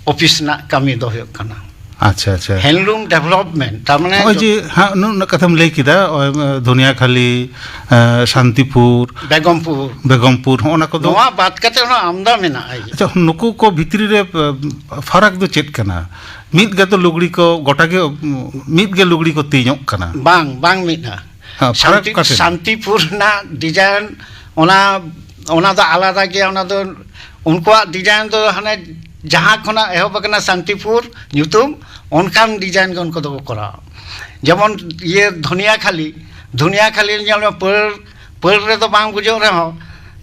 ᱚᱯᱷᱤᱥ ᱨᱮᱱᱟᱜ ᱠᱟᱹᱢᱤ ᱫᱚ ᱦᱩᱭᱩᱜ ᱠᱟᱱᱟ᱾ ᱟᱪᱪᱷᱟ, ᱟᱪᱪᱷᱟ᱾ ᱦᱮᱱᱰᱞᱩᱢ ᱰᱮᱵᱷᱞᱚᱯᱢᱮᱱᱴ, ᱛᱟᱨ ᱢᱟᱱᱮ ᱱᱚᱜᱼᱚᱭ ᱡᱮ ᱦᱟᱸᱜ ᱱᱩᱱᱟᱹᱜ ᱠᱟᱛᱷᱟᱢ ᱞᱟᱹᱭ ᱠᱮᱫᱟ, ᱱᱚᱜᱼᱚᱭ, ᱫᱷᱩᱱᱤᱭᱟᱠᱷᱟᱞᱤ, ᱮᱸ, ᱥᱟᱱᱛᱤᱯᱩᱨ, ᱵᱮᱜᱚᱢᱯᱩᱨ, ᱵᱮᱜᱚᱢᱯᱩᱨ, ᱦᱚᱸᱜᱼᱚ ᱱᱟ ᱠᱚᱫᱚ᱾ ᱱᱚᱣᱟ ᱵᱟᱫ ᱠᱟᱛᱮ ᱦᱚᱸ ᱟᱢᱫᱟ ᱢᱮᱱᱟᱜᱼᱟ᱾ ᱟᱪᱪᱷᱟ, ᱱᱩᱠᱩ ᱠᱚ ᱵᱷᱤᱛᱨᱤ ᱨᱮ, ᱮᱸ, ᱯᱷᱟᱨᱟᱠ ᱫᱚ ᱪᱮᱫ ᱠᱟᱱᱟ? ᱢᱤᱫ ᱜᱮᱛᱚ ᱞᱩᱜᱽᱲᱤ ᱠᱚ ᱜᱚᱴᱟ ᱜᱮ, ᱩᱸ, ᱢᱤᱫ ᱜᱮ ᱞᱩᱜᱽᱲᱤ ᱠᱚ ᱛᱮᱧᱚᱜ ᱠᱟᱱᱟ᱾ ᱵᱟᱝ, ᱵᱟᱝ ᱢᱤᱫᱼᱟ᱾ ᱦᱮᱸ, ᱯᱷᱟᱨᱟᱠ ᱥᱟᱱᱛᱤ-, ᱚᱠᱟ ᱴᱷᱮᱱ? ᱥᱟᱱᱛᱤᱯᱩᱨ ᱨᱮᱱᱟᱜ ᱰᱤᱡᱟᱭᱤᱱ, ᱚᱱᱟ, ᱚᱱᱟ ᱫᱚ ᱟᱞᱟᱫᱟ ᱜᱮᱭᱟ᱾ ᱚᱱᱟ ᱫᱚ ᱩᱱᱠᱩᱣᱟᱜ ᱰᱤᱡᱟᱭᱤᱱ ᱫᱚ ᱦᱟᱱᱮ ᱡᱟᱦᱟᱸ ᱠᱷᱚᱱᱟᱜ ᱮᱦᱚᱵ ᱟᱠᱟᱱᱟ ᱥᱟᱱᱛᱤᱯᱩᱨ ᱧᱩᱛᱩᱢ, ᱚᱱᱠᱟᱱ ᱰᱤᱡᱟᱭᱤᱱ ᱜᱮ ᱩᱱᱠᱩ ᱫᱚᱠᱚ ᱠᱚᱨᱟᱣᱟ᱾ ᱡᱮᱢᱚᱱ ᱤᱭᱟᱹ ᱫᱷᱩᱱᱤᱭᱟᱠᱷᱟᱞᱤ, ᱫᱷᱩᱱᱤᱭᱟᱠᱷᱟᱞᱤ ᱧᱮᱞ ᱢᱮ, ᱯᱟᱹᱲ, ᱯᱟᱹᱲ ᱨᱮᱫᱚ ᱵᱟᱝ ᱵᱩᱡᱷᱟᱹᱜ ᱨᱮᱦᱚᱸ,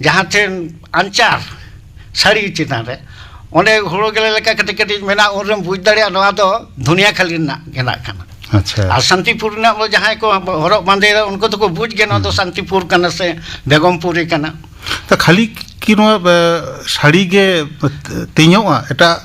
ᱡᱟᱦᱟᱸ ᱴᱷᱮᱱ ᱟᱧᱪᱟᱨ ᱥᱟᱹᱲᱤ ᱪᱮᱛᱟᱱ ᱨᱮ ᱚᱸᱰᱮ ᱦᱩᱲᱩ ᱜᱮᱞᱮ ᱞᱮᱠᱟ ᱠᱟᱹᱴᱤᱡ ᱠᱟᱹᱴᱤᱡ ᱢᱮᱱᱟᱜᱼᱟ, ᱩᱱᱨᱮᱢ ᱵᱩᱡᱽ ᱫᱟᱲᱮᱭᱟᱜᱼᱟ ᱱᱚᱣᱟ ᱫᱚ ᱫᱷᱩᱱᱤᱭᱟᱠᱷᱟᱞᱤ ᱨᱮᱱᱟᱜ ᱜᱮᱸᱫᱟᱜ ᱠᱟᱱᱟ᱾ ᱟᱪᱪᱷᱟ᱾ ᱟᱨ ᱥᱟᱱᱛᱤᱯᱩᱨ ᱨᱮᱱᱟᱜ ᱫᱚ ᱡᱟᱦᱟᱸᱭ ᱠᱚ ᱦᱚᱨᱚᱜ ᱵᱟᱸᱫᱮᱭᱮᱫᱟ, ᱩᱱᱠᱩ ᱫᱚᱠᱚ ᱵᱩᱡᱽ ᱜᱮᱭᱟ ᱱᱚᱣᱟ ᱫᱚ ᱥᱟᱱᱛᱤᱯᱩᱨ ᱠᱟᱱᱟ ᱥᱮ ᱵᱮᱜᱚᱢᱯᱩᱨᱤ ᱠᱟᱱᱟ᱾ ᱛᱚ ᱠᱷᱟᱹᱞᱤ ᱠᱤ ᱱᱚᱣᱟ, ᱮ, ᱥᱟᱹᱲᱤ ᱜᱮ ᱛᱮᱧᱚᱜᱼᱟ? ᱮᱴᱟᱜ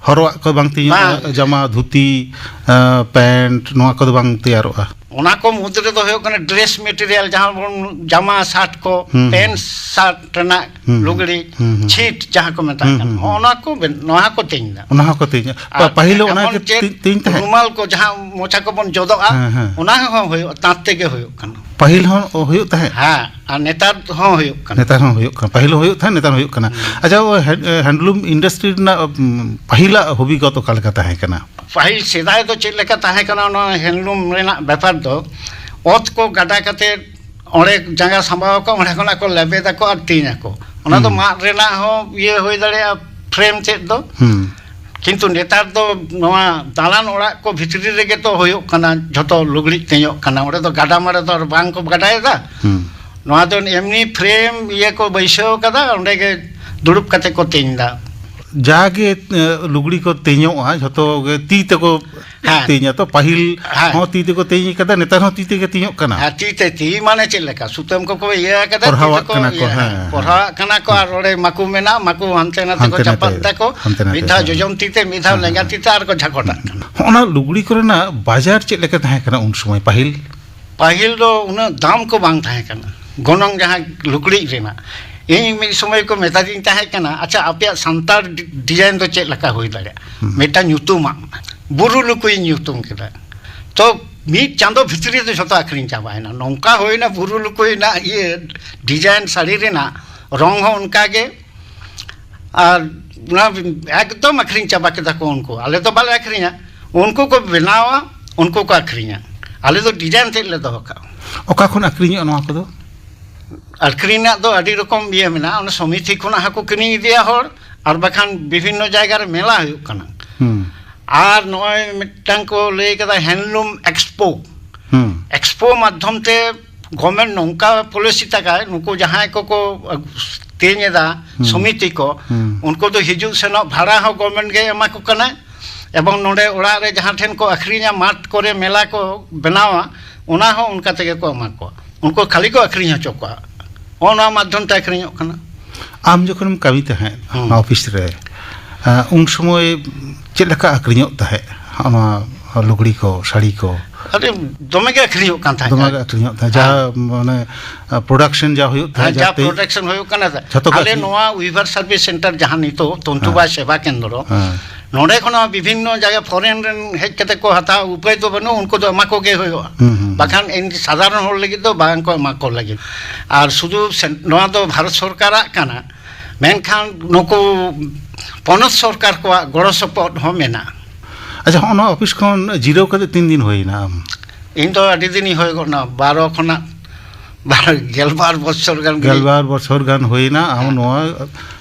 ᱦᱚᱨᱚᱜᱟᱜ ᱠᱚ ᱵᱟᱝ ᱛᱮᱧᱚᱜᱼᱟ? ᱵᱟᱝ᱾ ᱡᱟᱢᱟ, ᱫᱷᱩᱛᱤ, ᱮ, ᱯᱮᱱᱴ, ᱱᱚᱣᱟ ᱠᱚᱫᱚ ᱵᱟᱝ ᱛᱮᱭᱟᱨᱚᱜᱼᱟ? ᱚᱱᱟ ᱠᱚ ᱢᱩᱫᱽ ᱨᱮᱫᱚ ᱦᱩᱭᱩᱜ ᱠᱟᱱᱟ ᱰᱨᱮᱥ ᱢᱮᱴᱮᱨᱤᱭᱟᱞ, ᱡᱟᱦᱟᱸ ᱵᱚᱱ ᱡᱟᱢᱟ ᱥᱟᱨᱴ ᱠᱚ, ᱦᱩᱸ, ᱦᱩᱸ᱾ ᱯᱮᱱᱴ ᱥᱟᱨᱴ ᱨᱮᱱᱟᱜ ᱦᱩᱸ, ᱦᱩᱸ᱾ ᱞᱩᱜᱽᱲᱤ, ᱦᱩᱸ, ᱦᱩᱸ᱾ ᱪᱷᱤᱴ ᱡᱟᱦᱟᱸ ᱠᱚ ᱢᱮᱛᱟᱜ ᱦᱩᱸ, ᱠᱟᱱᱟ, ᱦᱩᱸ, ᱦᱩᱸ᱾ ᱦᱚᱸᱜᱼᱚ ᱱᱚᱣᱟ ᱠᱚ ᱵᱮᱱ-, ᱱᱚᱣᱟ ᱠᱚ ᱛᱮᱧᱟ᱾ ᱯᱟ-, ᱯᱟᱹᱦᱤᱞ ᱫᱚ ᱚᱱᱟ ᱮᱢᱚᱱ ᱜᱮ ᱪᱮᱫ ᱛᱮ-, ᱛᱮᱧ ᱛᱟᱦᱮᱸᱫ? ᱨᱩᱢᱟᱞ ᱠᱚ ᱡᱟᱦᱟᱸ ᱢᱚᱪᱟ ᱠᱚᱵᱚᱱ ᱡᱚᱫᱚᱜᱼᱟ, ᱦᱮᱸ, ᱦᱮᱸ᱾ ᱚᱱᱟ ᱦᱚᱸ ᱦᱩᱭᱩᱜᱼᱟ, ᱛᱟᱸᱛ ᱛᱮᱜᱮ ᱦᱩᱭᱩᱜ ᱠᱟᱱᱟ᱾ ᱯᱟᱹᱦᱤᱞ ᱦᱚᱸ ᱦᱩᱭᱩᱜ ᱛᱟᱦᱮᱸᱫ? ᱦᱮᱸ, ᱟᱨ ᱱᱮᱛᱟᱨ ᱦᱚᱸ ᱦᱩᱭᱩᱜ ᱠᱟᱱᱟ᱾ ᱱᱮᱛᱟᱨ ᱦᱚᱸ ᱦᱩᱭᱩᱜ ᱠᱟᱱᱟ, ᱯᱟᱹᱦᱤᱞ ᱦᱚᱸ ᱦᱩᱭᱩᱜ ᱛᱟᱦᱮᱸᱫ, ᱱᱮᱛᱟᱨ ᱦᱚᱸ ᱦᱩᱭᱩᱜ ᱠᱟᱱᱟ᱾ ᱟᱪᱪᱷᱟ, ᱳᱭ ᱦᱮ-, ᱮ, ᱦᱮᱱᱰᱞᱩᱢ ᱤᱱᱰᱟᱥᱴᱨᱤ ᱨᱮᱱᱟᱜ, ᱩᱢ, ᱯᱟᱹᱦᱤᱞᱟᱜ ᱦᱚᱵᱤᱜᱚᱛ ᱚᱠᱟ ᱞᱮᱠᱟ ᱛᱟᱦᱮᱸ ᱠᱟᱱᱟ? ᱯᱟᱹᱦᱤᱞ ᱥᱮᱫᱟᱭ ᱫᱚ ᱪᱮᱫ ᱞᱮᱠᱟ ᱛᱟᱦᱮᱸ ᱠᱟᱱᱟ ᱱᱚᱣᱟ ᱦᱮᱱᱰᱞᱩᱢ ᱨᱮᱱᱟᱜ ᱵᱮᱯᱟᱨ ᱫᱚ, ᱚᱛ ᱠᱚ ᱜᱟᱰᱟ ᱠᱟᱛᱮ ᱚᱸᱰᱮ ᱡᱟᱸᱜᱟ ᱥᱟᱢᱵᱟᱣ ᱟᱠᱚ, ᱚᱸᱰᱮ ᱠᱷᱚᱱᱟᱜ ᱠᱚ ᱞᱮᱵᱮᱫ ᱟᱠᱚ ᱟᱨ ᱛᱮᱧ ᱟᱠᱚ᱾ ᱚᱱᱟ ᱫᱚ ᱦᱩᱸ᱾ ᱢᱟᱫ ᱨᱮᱱᱟᱜ ᱦᱚᱸ ᱤᱭᱟᱹ ᱦᱩᱭ ᱫᱟᱲᱮᱭᱟᱜᱼᱟ, ᱯᱷᱨᱮᱢ ᱪᱮᱫ ᱫᱚ᱾ ᱦᱩᱸ᱾ ᱠᱤᱱᱛᱩ ᱱᱮᱛᱟᱨ ᱫᱚ ᱱᱚᱣᱟ ᱫᱟᱞᱟᱱ ᱚᱲᱟᱜ ᱠᱚ ᱵᱷᱤᱛᱨᱤ ᱨᱮᱜᱮ ᱛᱚ ᱦᱩᱭᱩᱜ ᱠᱟᱱᱟ ᱡᱷᱚᱛᱚ ᱞᱩᱜᱽᱲᱤᱡ ᱛᱮᱧᱚᱜ ᱠᱟᱱᱟ᱾ ᱚᱸᱰᱮ ᱫᱚ ᱜᱟᱰᱟ ᱢᱟᱰᱟ ᱫᱚ ᱟᱨ ᱵᱟᱝ ᱠᱚ ᱜᱟᱰᱟᱭᱮᱫᱟ᱾ ᱦᱩᱸ᱾ ᱱᱚᱣᱟ ᱫᱚ ᱮᱢᱱᱤ ᱯᱷᱨᱮᱢ ᱤᱭᱟᱹ ᱠᱚ ᱵᱟᱹᱭᱥᱟᱹᱣ ᱠᱟᱫᱟ, ᱚᱸᱰᱮ ᱜᱮ ᱫᱩᱲᱩᱵ ᱠᱟᱛᱮ ᱠᱚ ᱛᱮᱧ ᱫᱟ᱾ ᱡᱟᱜᱮ, ᱮ, ᱞᱩᱜᱽᱲᱤ ᱠᱚ ᱛᱮᱧᱚᱜᱼᱟ, ᱡᱷᱚᱛᱚ ᱜᱮ ᱛᱤ ᱛᱮᱠᱚ ᱦᱮᱸ᱾ ᱛᱮᱧᱟ᱾ ᱛᱚ ᱯᱟᱹᱦᱤᱞ ᱦᱮᱸ᱾ ᱦᱚᱸ ᱛᱤ ᱛᱮᱠᱚ ᱛᱮᱧ ᱠᱟᱫᱟ, ᱱᱮᱛᱟᱨ ᱦᱚᱸ ᱛᱤ ᱛᱮᱜᱮ ᱛᱮᱧᱚᱜ ᱠᱟᱱᱟ᱾ ᱦᱮᱸ, ᱛᱤ ᱛᱮ, ᱛᱤ ᱢᱟᱱᱮ ᱪᱮᱫ ᱞᱮᱠᱟ? ᱥᱩᱛᱟᱹᱢ ᱠᱚᱠᱚ ᱤᱭᱟᱹ ᱠᱟᱫᱟ, ᱛᱤ ᱯᱚᱨᱦᱟᱣᱟᱜ ᱛᱮᱠᱚ ᱠᱟᱱᱟ ᱠᱚ, ᱤᱭᱟᱹ, ᱦᱮᱸ᱾ ᱯᱚᱨᱦᱟᱣᱟᱜ ᱠᱟᱱᱟ ᱠᱚ, ᱟᱨ ᱚᱸᱰᱮ ᱢᱟᱠᱩ ᱢᱮᱱᱟᱜᱼᱟ, ᱢᱟᱠᱩ ᱦᱟᱱᱛᱮ ᱱᱟᱛᱮ ᱠᱚ ᱦᱟᱱᱛᱮ ᱱᱟᱛᱮ, ᱪᱟᱯᱟᱫ ᱫᱟᱠᱚ, ᱦᱟᱱᱛᱮ ᱱᱟᱛᱮ, ᱢᱤᱫ ᱫᱷᱟᱣ ᱦᱮᱸ᱾ ᱡᱚᱡᱚᱢ ᱛᱤ ᱛᱮ, ᱢᱤᱫ ᱫᱷᱟᱣ ᱞᱮᱸᱜᱟ ᱛᱤ ᱛᱮ, ᱟᱨ ᱠᱚ ᱡᱷᱟᱠᱚᱴᱟᱜ ᱠᱟᱱᱟ᱾ ᱦᱚᱸᱜᱼᱚ ᱱᱟ ᱞᱩᱜᱽᱲᱤ ᱠᱚᱨᱮᱱᱟᱜ ᱵᱟᱡᱟᱨ ᱪᱮᱫ ᱞᱮᱠᱟ ᱛᱟᱦᱮᱸ ᱠᱟᱱᱟ ᱩᱱ ᱥᱚᱢᱚᱭ ᱯᱟᱹᱦᱤᱞ? ᱯᱟᱹᱦᱤᱞ ᱫᱚ ᱩᱱᱟᱹᱜ ᱫᱟᱢ ᱠᱚ ᱵᱟᱝ ᱛᱟᱦᱮᱸ ᱠᱟᱱᱟ, ᱜᱚᱱᱚᱝ ᱡᱟᱦᱟᱸ ᱞᱩᱜᱽᱲᱤᱡ ᱨᱮᱱᱟᱜ᱾ ᱤᱧ ᱢᱤᱫ ᱥᱚᱢᱚᱭ ᱠᱚ ᱢᱮᱛᱟᱫᱤᱧ ᱛᱟᱦᱮᱸ ᱠᱟᱱᱟ, "ᱟᱪᱪᱷᱟ, ᱟᱯᱮᱭᱟᱜ ᱥᱟᱱᱛᱟᱲ ᱰᱤ-, ᱰᱤᱡᱟᱭᱤᱱ ᱫᱚ ᱪᱮᱫ ᱞᱮᱠᱟ ᱦᱩᱭ ᱫᱟᱲᱮᱭᱟᱜᱼᱟ?" ᱦᱩᱸ᱾ ᱢᱤᱫᱴᱟᱝ ᱧᱩᱛᱩᱢᱟᱜ ᱵᱩᱨᱩ ᱞᱩᱠᱩᱭᱤᱧ ᱧᱩᱛᱩᱢ ᱠᱮᱫᱟ᱾ ᱛᱚ ᱢᱤᱫ ᱪᱟᱸᱫᱚ ᱵᱷᱤᱛᱨᱤ ᱨᱮ ᱡᱷᱚᱛᱚ ᱟᱠᱷᱨᱤᱧ ᱪᱟᱵᱟᱭᱮᱱᱟ᱾ ᱱᱚᱝᱠᱟ ᱦᱩᱭᱱᱟ ᱵᱩᱨᱩ ᱞᱩᱠᱩᱭᱤᱧ ᱤᱭᱟᱹ ᱰᱤᱡᱟᱭᱤᱱ ᱥᱟᱹᱲᱤ ᱨᱮᱱᱟᱜ, ᱨᱚᱝ ᱦᱚᱸ ᱚᱱᱠᱟ ᱜᱮ, ᱟᱨ ᱚᱱᱟ ᱮᱠᱫᱚᱢ ᱟᱠᱷᱨᱤᱧ ᱪᱟᱵᱟ ᱠᱮᱫᱟ ᱠᱚ ᱩᱱᱠᱩ᱾ ᱟᱞᱮ ᱫᱚ ᱵᱟᱞᱮ ᱟᱠᱷᱨᱤᱧᱟ, ᱩᱱᱠᱩ ᱠᱚ ᱵᱮᱱᱟᱣᱟ, ᱩᱱᱠᱩ ᱠᱚ ᱟᱠᱷᱨᱤᱧᱟ᱾ ᱟᱞᱮ ᱫᱚ ᱰᱤᱡᱟᱭᱤᱱ ᱛᱮᱫ ᱞᱮ ᱫᱚᱦᱚ ᱠᱟᱜᱼᱟ᱾ ᱚᱠᱟ ᱠᱷᱚᱱ ᱟᱠᱷᱨᱤᱧᱚᱜᱼᱟ ᱱᱚᱣᱟ ᱠᱚᱫᱚ? ᱟᱠᱷᱨᱤᱧ ᱨᱮᱱᱟᱜ ᱫᱚ ᱟᱹᱰᱤ ᱨᱚᱠᱚᱢ ᱤᱭᱟᱹ ᱢᱮᱱᱟᱜᱼᱟ᱾ ᱚᱱᱟ ᱥᱚᱢᱤᱛᱤ ᱠᱷᱚᱱᱟᱜ ᱦᱚᱸᱠᱚ ᱠᱤᱨᱤᱧ ᱤᱫᱤᱭᱟ ᱦᱚᱲ, ᱟᱨ ᱵᱟᱠᱷᱟᱱ ᱵᱤᱵᱷᱤᱱᱱᱚ ᱡᱟᱭᱜᱟ ᱨᱮ ᱢᱮᱞᱟ ᱦᱩᱭᱩᱜ ᱠᱟᱱᱟ᱾ ᱦᱩᱸ᱾ ᱟᱨ ᱱᱚᱜᱼᱚᱭ ᱢᱤᱫᱴᱟᱝ ᱠᱚ ᱞᱟᱹᱭ ᱠᱟᱫᱟ ᱦᱮᱱᱰᱞᱩᱢ ᱮᱠᱥᱯᱳ᱾ ᱦᱩᱸ᱾ ᱮᱠᱥᱯᱳ ᱢᱟᱫᱽᱫᱷᱚᱢ ᱛᱮ ᱜᱚᱵᱷᱢᱮᱱᱴ ᱱᱚᱝᱠᱟ ᱯᱚᱞᱤᱥᱤ ᱛᱟᱠᱟᱭ, ᱱᱩᱠᱩ ᱡᱟᱦᱟᱸᱭ ᱠᱚᱠᱚ ᱛᱮᱧ ᱮᱫᱟ, ᱦᱩᱸ᱾ ᱥᱚᱢᱤᱛᱤ ᱠᱚ, ᱦᱩᱸ᱾ ᱩᱱᱠᱩ ᱫᱚ ᱦᱤᱡᱩᱜ ᱥᱮᱱᱚᱜ ᱵᱷᱟᱲᱟ ᱦᱚᱸ ᱜᱚᱵᱷᱢᱮᱱᱴ ᱜᱮ ᱮᱢᱟ ᱠᱚ ᱠᱟᱱᱟᱭ, ᱮᱵᱚᱝ ᱱᱚᱰᱮ ᱚᱲᱟᱜ ᱨᱮ ᱡᱟᱦᱟᱸ ᱴᱷᱮᱱ ᱠᱚ ᱟᱠᱷᱨᱤᱧᱟ, ᱢᱟᱴ ᱠᱚᱨᱮ ᱢᱮᱞᱟ ᱠᱚ ᱵᱮᱱᱟᱣᱟ, ᱚᱱᱟ ᱦᱚᱸ ᱚᱱᱠᱟ ᱛᱮᱜᱮ ᱠᱚ ᱮᱢᱟ ᱠᱚᱣᱟ᱾ ᱩᱱᱠᱩ ᱠᱷᱟᱹᱞᱤ ᱠᱚ ᱟᱠᱷᱨᱤᱧ ᱦᱚᱪᱚ ᱠᱚᱣᱟ, ᱱᱚᱜᱼᱚ ᱱᱚᱣᱟ ᱢᱟᱫᱽᱫᱷᱚᱢ ᱛᱮ ᱟᱠᱷᱨᱤᱧᱚᱜ ᱠᱟᱱᱟ᱾ ᱟᱢ ᱡᱚᱠᱷᱚᱱᱮᱢ ᱠᱟᱹᱢᱤ ᱛᱟᱦᱮᱸᱫ ᱦᱩᱸ᱾ ᱚᱱᱟ ᱚᱯᱷᱤᱥ ᱨᱮ, ᱟᱸ, ᱩᱱ ᱥᱚᱢᱚᱭ ᱪᱮᱫ ᱞᱮᱠᱟ ᱟᱠᱷᱨᱤᱧᱚᱜ ᱛᱟᱦᱮᱸᱫ ᱱᱚᱣᱟ ᱞᱩᱜᱽᱲᱤ ᱠᱚ, ᱥᱟᱹᱲᱤ ᱠᱚ? ᱟᱹᱰᱤ ᱫᱚᱢᱮ ᱜᱮ ᱟᱠᱷᱨᱤᱧᱚᱜ ᱠᱟᱱ ᱛᱟᱦᱮᱸᱫ᱾ ᱫᱚᱢᱮ ᱜᱮ ᱟᱠᱷᱨᱤᱧᱚᱜ ᱛᱟᱦᱮᱸᱫ᱾ ᱦᱮᱸ᱾ ᱡᱟᱦᱟᱸ ᱢᱟᱱᱮ, ᱟᱸ, ᱯᱨᱚᱰᱟᱠᱥᱚᱱ ᱡᱟ ᱦᱩᱭᱩᱜ ᱦᱮᱸ, ᱛᱟᱦᱮᱸᱫ, ᱡᱟ ᱡᱟᱛᱮ ᱯᱨᱚᱰᱟᱠᱥᱚᱱ ᱦᱩᱭᱩᱜ ᱠᱟᱱᱟ, ᱡᱷᱚᱛᱚ ᱜᱮ ᱟᱞᱮ ᱟᱠᱷᱨᱤᱧ᱾ ᱱᱚᱣᱟ ᱩᱭᱵᱷᱟᱨ ᱥᱟᱨᱵᱷᱤᱥ ᱥᱮᱱᱴᱟᱨ ᱡᱟᱦᱟᱸ ᱱᱤᱛᱚᱜ ᱛᱚᱱᱛᱩᱵᱟᱭ ᱦᱮᱸ᱾ ᱥᱮᱵᱟ ᱠᱮᱱᱫᱨᱚ, ᱦᱮᱸ᱾ ᱱᱚᱰᱮ ᱠᱷᱚᱱ ᱦᱚᱸ ᱵᱤᱵᱷᱤᱱᱱᱚ ᱡᱟᱭᱜᱟ ᱯᱷᱚᱨᱮᱱ ᱨᱮᱱ ᱦᱮᱡ ᱠᱟᱛᱮ ᱠᱚ ᱦᱟᱛᱟᱣᱟ, ᱩᱯᱟᱹᱭ ᱫᱚ ᱵᱟᱹᱱᱩᱜ, ᱩᱱᱠᱩ ᱫᱚ ᱮᱢᱟ ᱠᱚᱜᱮ ᱦᱩᱭᱩᱜᱼᱟ᱾ ᱦᱩᱸ, ᱦᱩᱸ᱾ ᱵᱟᱠᱷᱟᱱ ᱮᱢᱱᱤ ᱥᱟᱫᱷᱟᱨᱚᱱ ᱦᱚᱲ ᱞᱟᱹᱜᱤᱫ ᱫᱚ ᱵᱟᱝ ᱠᱚ ᱮᱢᱟ ᱠᱚ ᱞᱟᱹᱜᱤᱫ᱾ ᱟᱨ ᱥᱩᱫᱷᱩ ᱥᱮᱱ-, ᱱᱚᱣᱟ ᱫᱚ ᱵᱷᱟᱨᱚᱛ ᱥᱚᱨᱠᱟᱨᱟᱜ ᱠᱟᱱᱟ, ᱢᱮᱱᱠᱷᱟᱱ ᱱᱩᱠᱩ ᱯᱚᱱᱚᱛ ᱥᱚᱨᱠᱟᱨ ᱠᱚᱣᱟᱜ ᱜᱚᱲᱚ ᱥᱚᱯᱚᱦᱚᱫ ᱦᱚᱸ ᱢᱮᱱᱟᱜᱼᱟ᱾ ᱟᱪᱪᱷᱟ, ᱦᱚᱸᱜᱼᱚ ᱱᱚᱣᱟ ᱚᱯᱷᱤᱥ ᱠᱷᱚᱱ ᱡᱤᱨᱟᱹᱣ ᱠᱟᱛᱮ ᱛᱤᱱ ᱫᱤᱱ ᱦᱩᱭᱱᱟ ᱟᱢ? ᱤᱧ ᱫᱚ ᱟᱹᱰᱤ ᱫᱤᱱᱤᱧ ᱦᱩᱭ ᱜᱚᱫ ᱱᱟ, ᱵᱟᱨᱚ ᱠᱷᱚᱱᱟᱜ ᱵᱟᱨᱚ, ᱜᱮᱞᱵᱟᱨ ᱵᱚᱪᱷᱚᱨ ᱜᱟᱱ ᱜᱮ᱾ ᱜᱮᱞᱵᱟᱨ ᱵᱚᱪᱷᱚᱨ ᱜᱟᱱ ᱦᱩᱭᱱᱟ ᱟᱢ ᱦᱮᱸ᱾ ᱱᱚᱣᱟ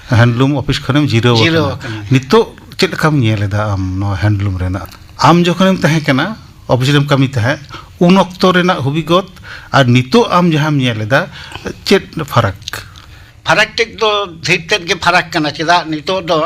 ᱦᱮᱱᱰᱞᱩᱢ ᱚᱯᱷᱤᱥ ᱠᱷᱚᱱᱮᱢ ᱡᱤᱨᱟᱹᱣ ᱡᱤᱨᱟᱹᱣ ᱟᱠᱟᱱᱟ᱾ ᱟᱠᱟᱱᱟ᱾ ᱱᱤᱛᱚᱜ ᱪᱮᱫ ᱞᱮᱠᱟᱢ ᱧᱮᱞ ᱮᱫᱟ ᱟᱢ ᱱᱚᱣᱟ ᱦᱮᱱᱰᱞᱩᱢ ᱨᱮᱱᱟᱜ? ᱟᱢ ᱡᱚᱠᱷᱚᱱᱮᱢ ᱛᱟᱦᱮᱸ ᱠᱟᱱᱟ, ᱚᱯᱷᱤᱥ ᱨᱮᱢ ᱠᱟᱹᱢᱤ ᱛᱟᱦᱮᱸᱫ, ᱩᱱ ᱚᱠᱛᱚ ᱨᱮᱱᱟᱜ ᱦᱩᱵᱤᱜᱚᱛ ᱟᱨ ᱱᱤᱛᱚᱜ ᱟᱢ ᱡᱟᱦᱟᱸᱢ ᱧᱮᱞ ᱮᱫᱟ, ᱪᱮᱫ ᱯᱷᱟᱨᱟᱠ? ᱯᱷᱟᱨᱟᱠ ᱴᱷᱤᱠ ᱫᱚ ᱰᱷᱮᱨ ᱛᱮᱫ ᱜᱮ ᱯᱷᱟᱨᱟᱠ ᱠᱟᱱᱟ᱾ ᱪᱮᱫᱟᱜ, ᱱᱤᱛᱚᱜ ᱫᱚ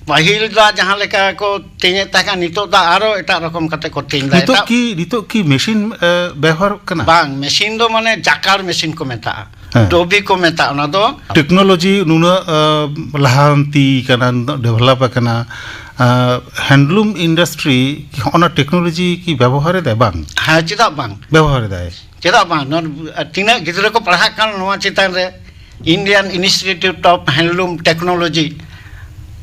ᱯᱟᱹᱦᱤᱞ ᱫᱚ ᱡᱟᱦᱟᱸ ᱞᱮᱠᱟ ᱠᱚ ᱛᱮᱧᱮᱫ ᱛᱟᱦᱮᱸ ᱠᱟᱱᱟ, ᱱᱤᱛᱚᱜ ᱫᱚ ᱟᱨᱚ ᱮᱴᱟᱜ ᱨᱚᱠᱚᱢ ᱠᱟᱛᱮ ᱠᱚ ᱛᱮᱧ ᱫᱟ᱾ ᱱᱤᱛᱚᱜ ᱮᱴᱟᱜ ᱠᱤ, ᱱᱤᱛᱚᱜ ᱠᱤ ᱢᱮᱥᱤᱱ, ᱮ, ᱵᱮᱣᱦᱟᱨᱚᱜ ᱠᱟᱱᱟ? ᱵᱟᱝ, ᱢᱮᱥᱤᱱ ᱫᱚ ᱢᱟᱱᱮ ᱡᱟᱠᱟᱲ ᱢᱮᱥᱤᱱ ᱠᱚ ᱢᱮᱛᱟᱜᱼᱟ, ᱦᱮᱸ᱾ ᱰᱚᱵᱤ ᱠᱚ ᱢᱮᱛᱟᱜᱼᱟ ᱚᱱᱟ ᱫᱚ᱾ ᱴᱮᱠᱱᱳᱞᱚᱡᱤ ᱱᱩᱱᱟᱹᱜ, ᱮ, ᱞᱟᱦᱟᱱᱛᱤ ᱠᱟᱱᱟ, ᱱᱩᱱᱟᱹᱜ ᱰᱮᱵᱷᱞᱚᱯ ᱟᱠᱟᱱᱟ, ᱮ, ᱦᱮᱱᱰᱞᱩᱢ ᱤᱱᱰᱟᱥᱴᱨᱤ ᱦᱚᱸᱜᱼᱚ ᱱᱟ ᱴᱮᱠᱱᱳᱞᱚᱡᱤ ᱠᱤ ᱵᱮᱵᱚᱦᱟᱨ ᱮᱫᱟᱭ? ᱵᱟᱝ᱾ ᱦᱮᱸ, ᱪᱮᱫᱟᱜ ᱵᱟᱝ? ᱵᱮᱵᱚᱦᱟᱨ ᱮᱫᱟᱭ᱾ ᱪᱮᱫᱟᱜ ᱵᱟᱝ? ᱱᱚᱣᱟ ᱛᱤᱱᱟᱹᱜ ᱜᱤᱫᱽᱨᱟᱹ ᱠᱚ ᱯᱟᱲᱦᱟᱜ ᱠᱟᱱᱟ ᱱᱚᱣᱟ ᱪᱮᱛᱟᱱ ᱨᱮ, Indian Institute of Handloom Technology,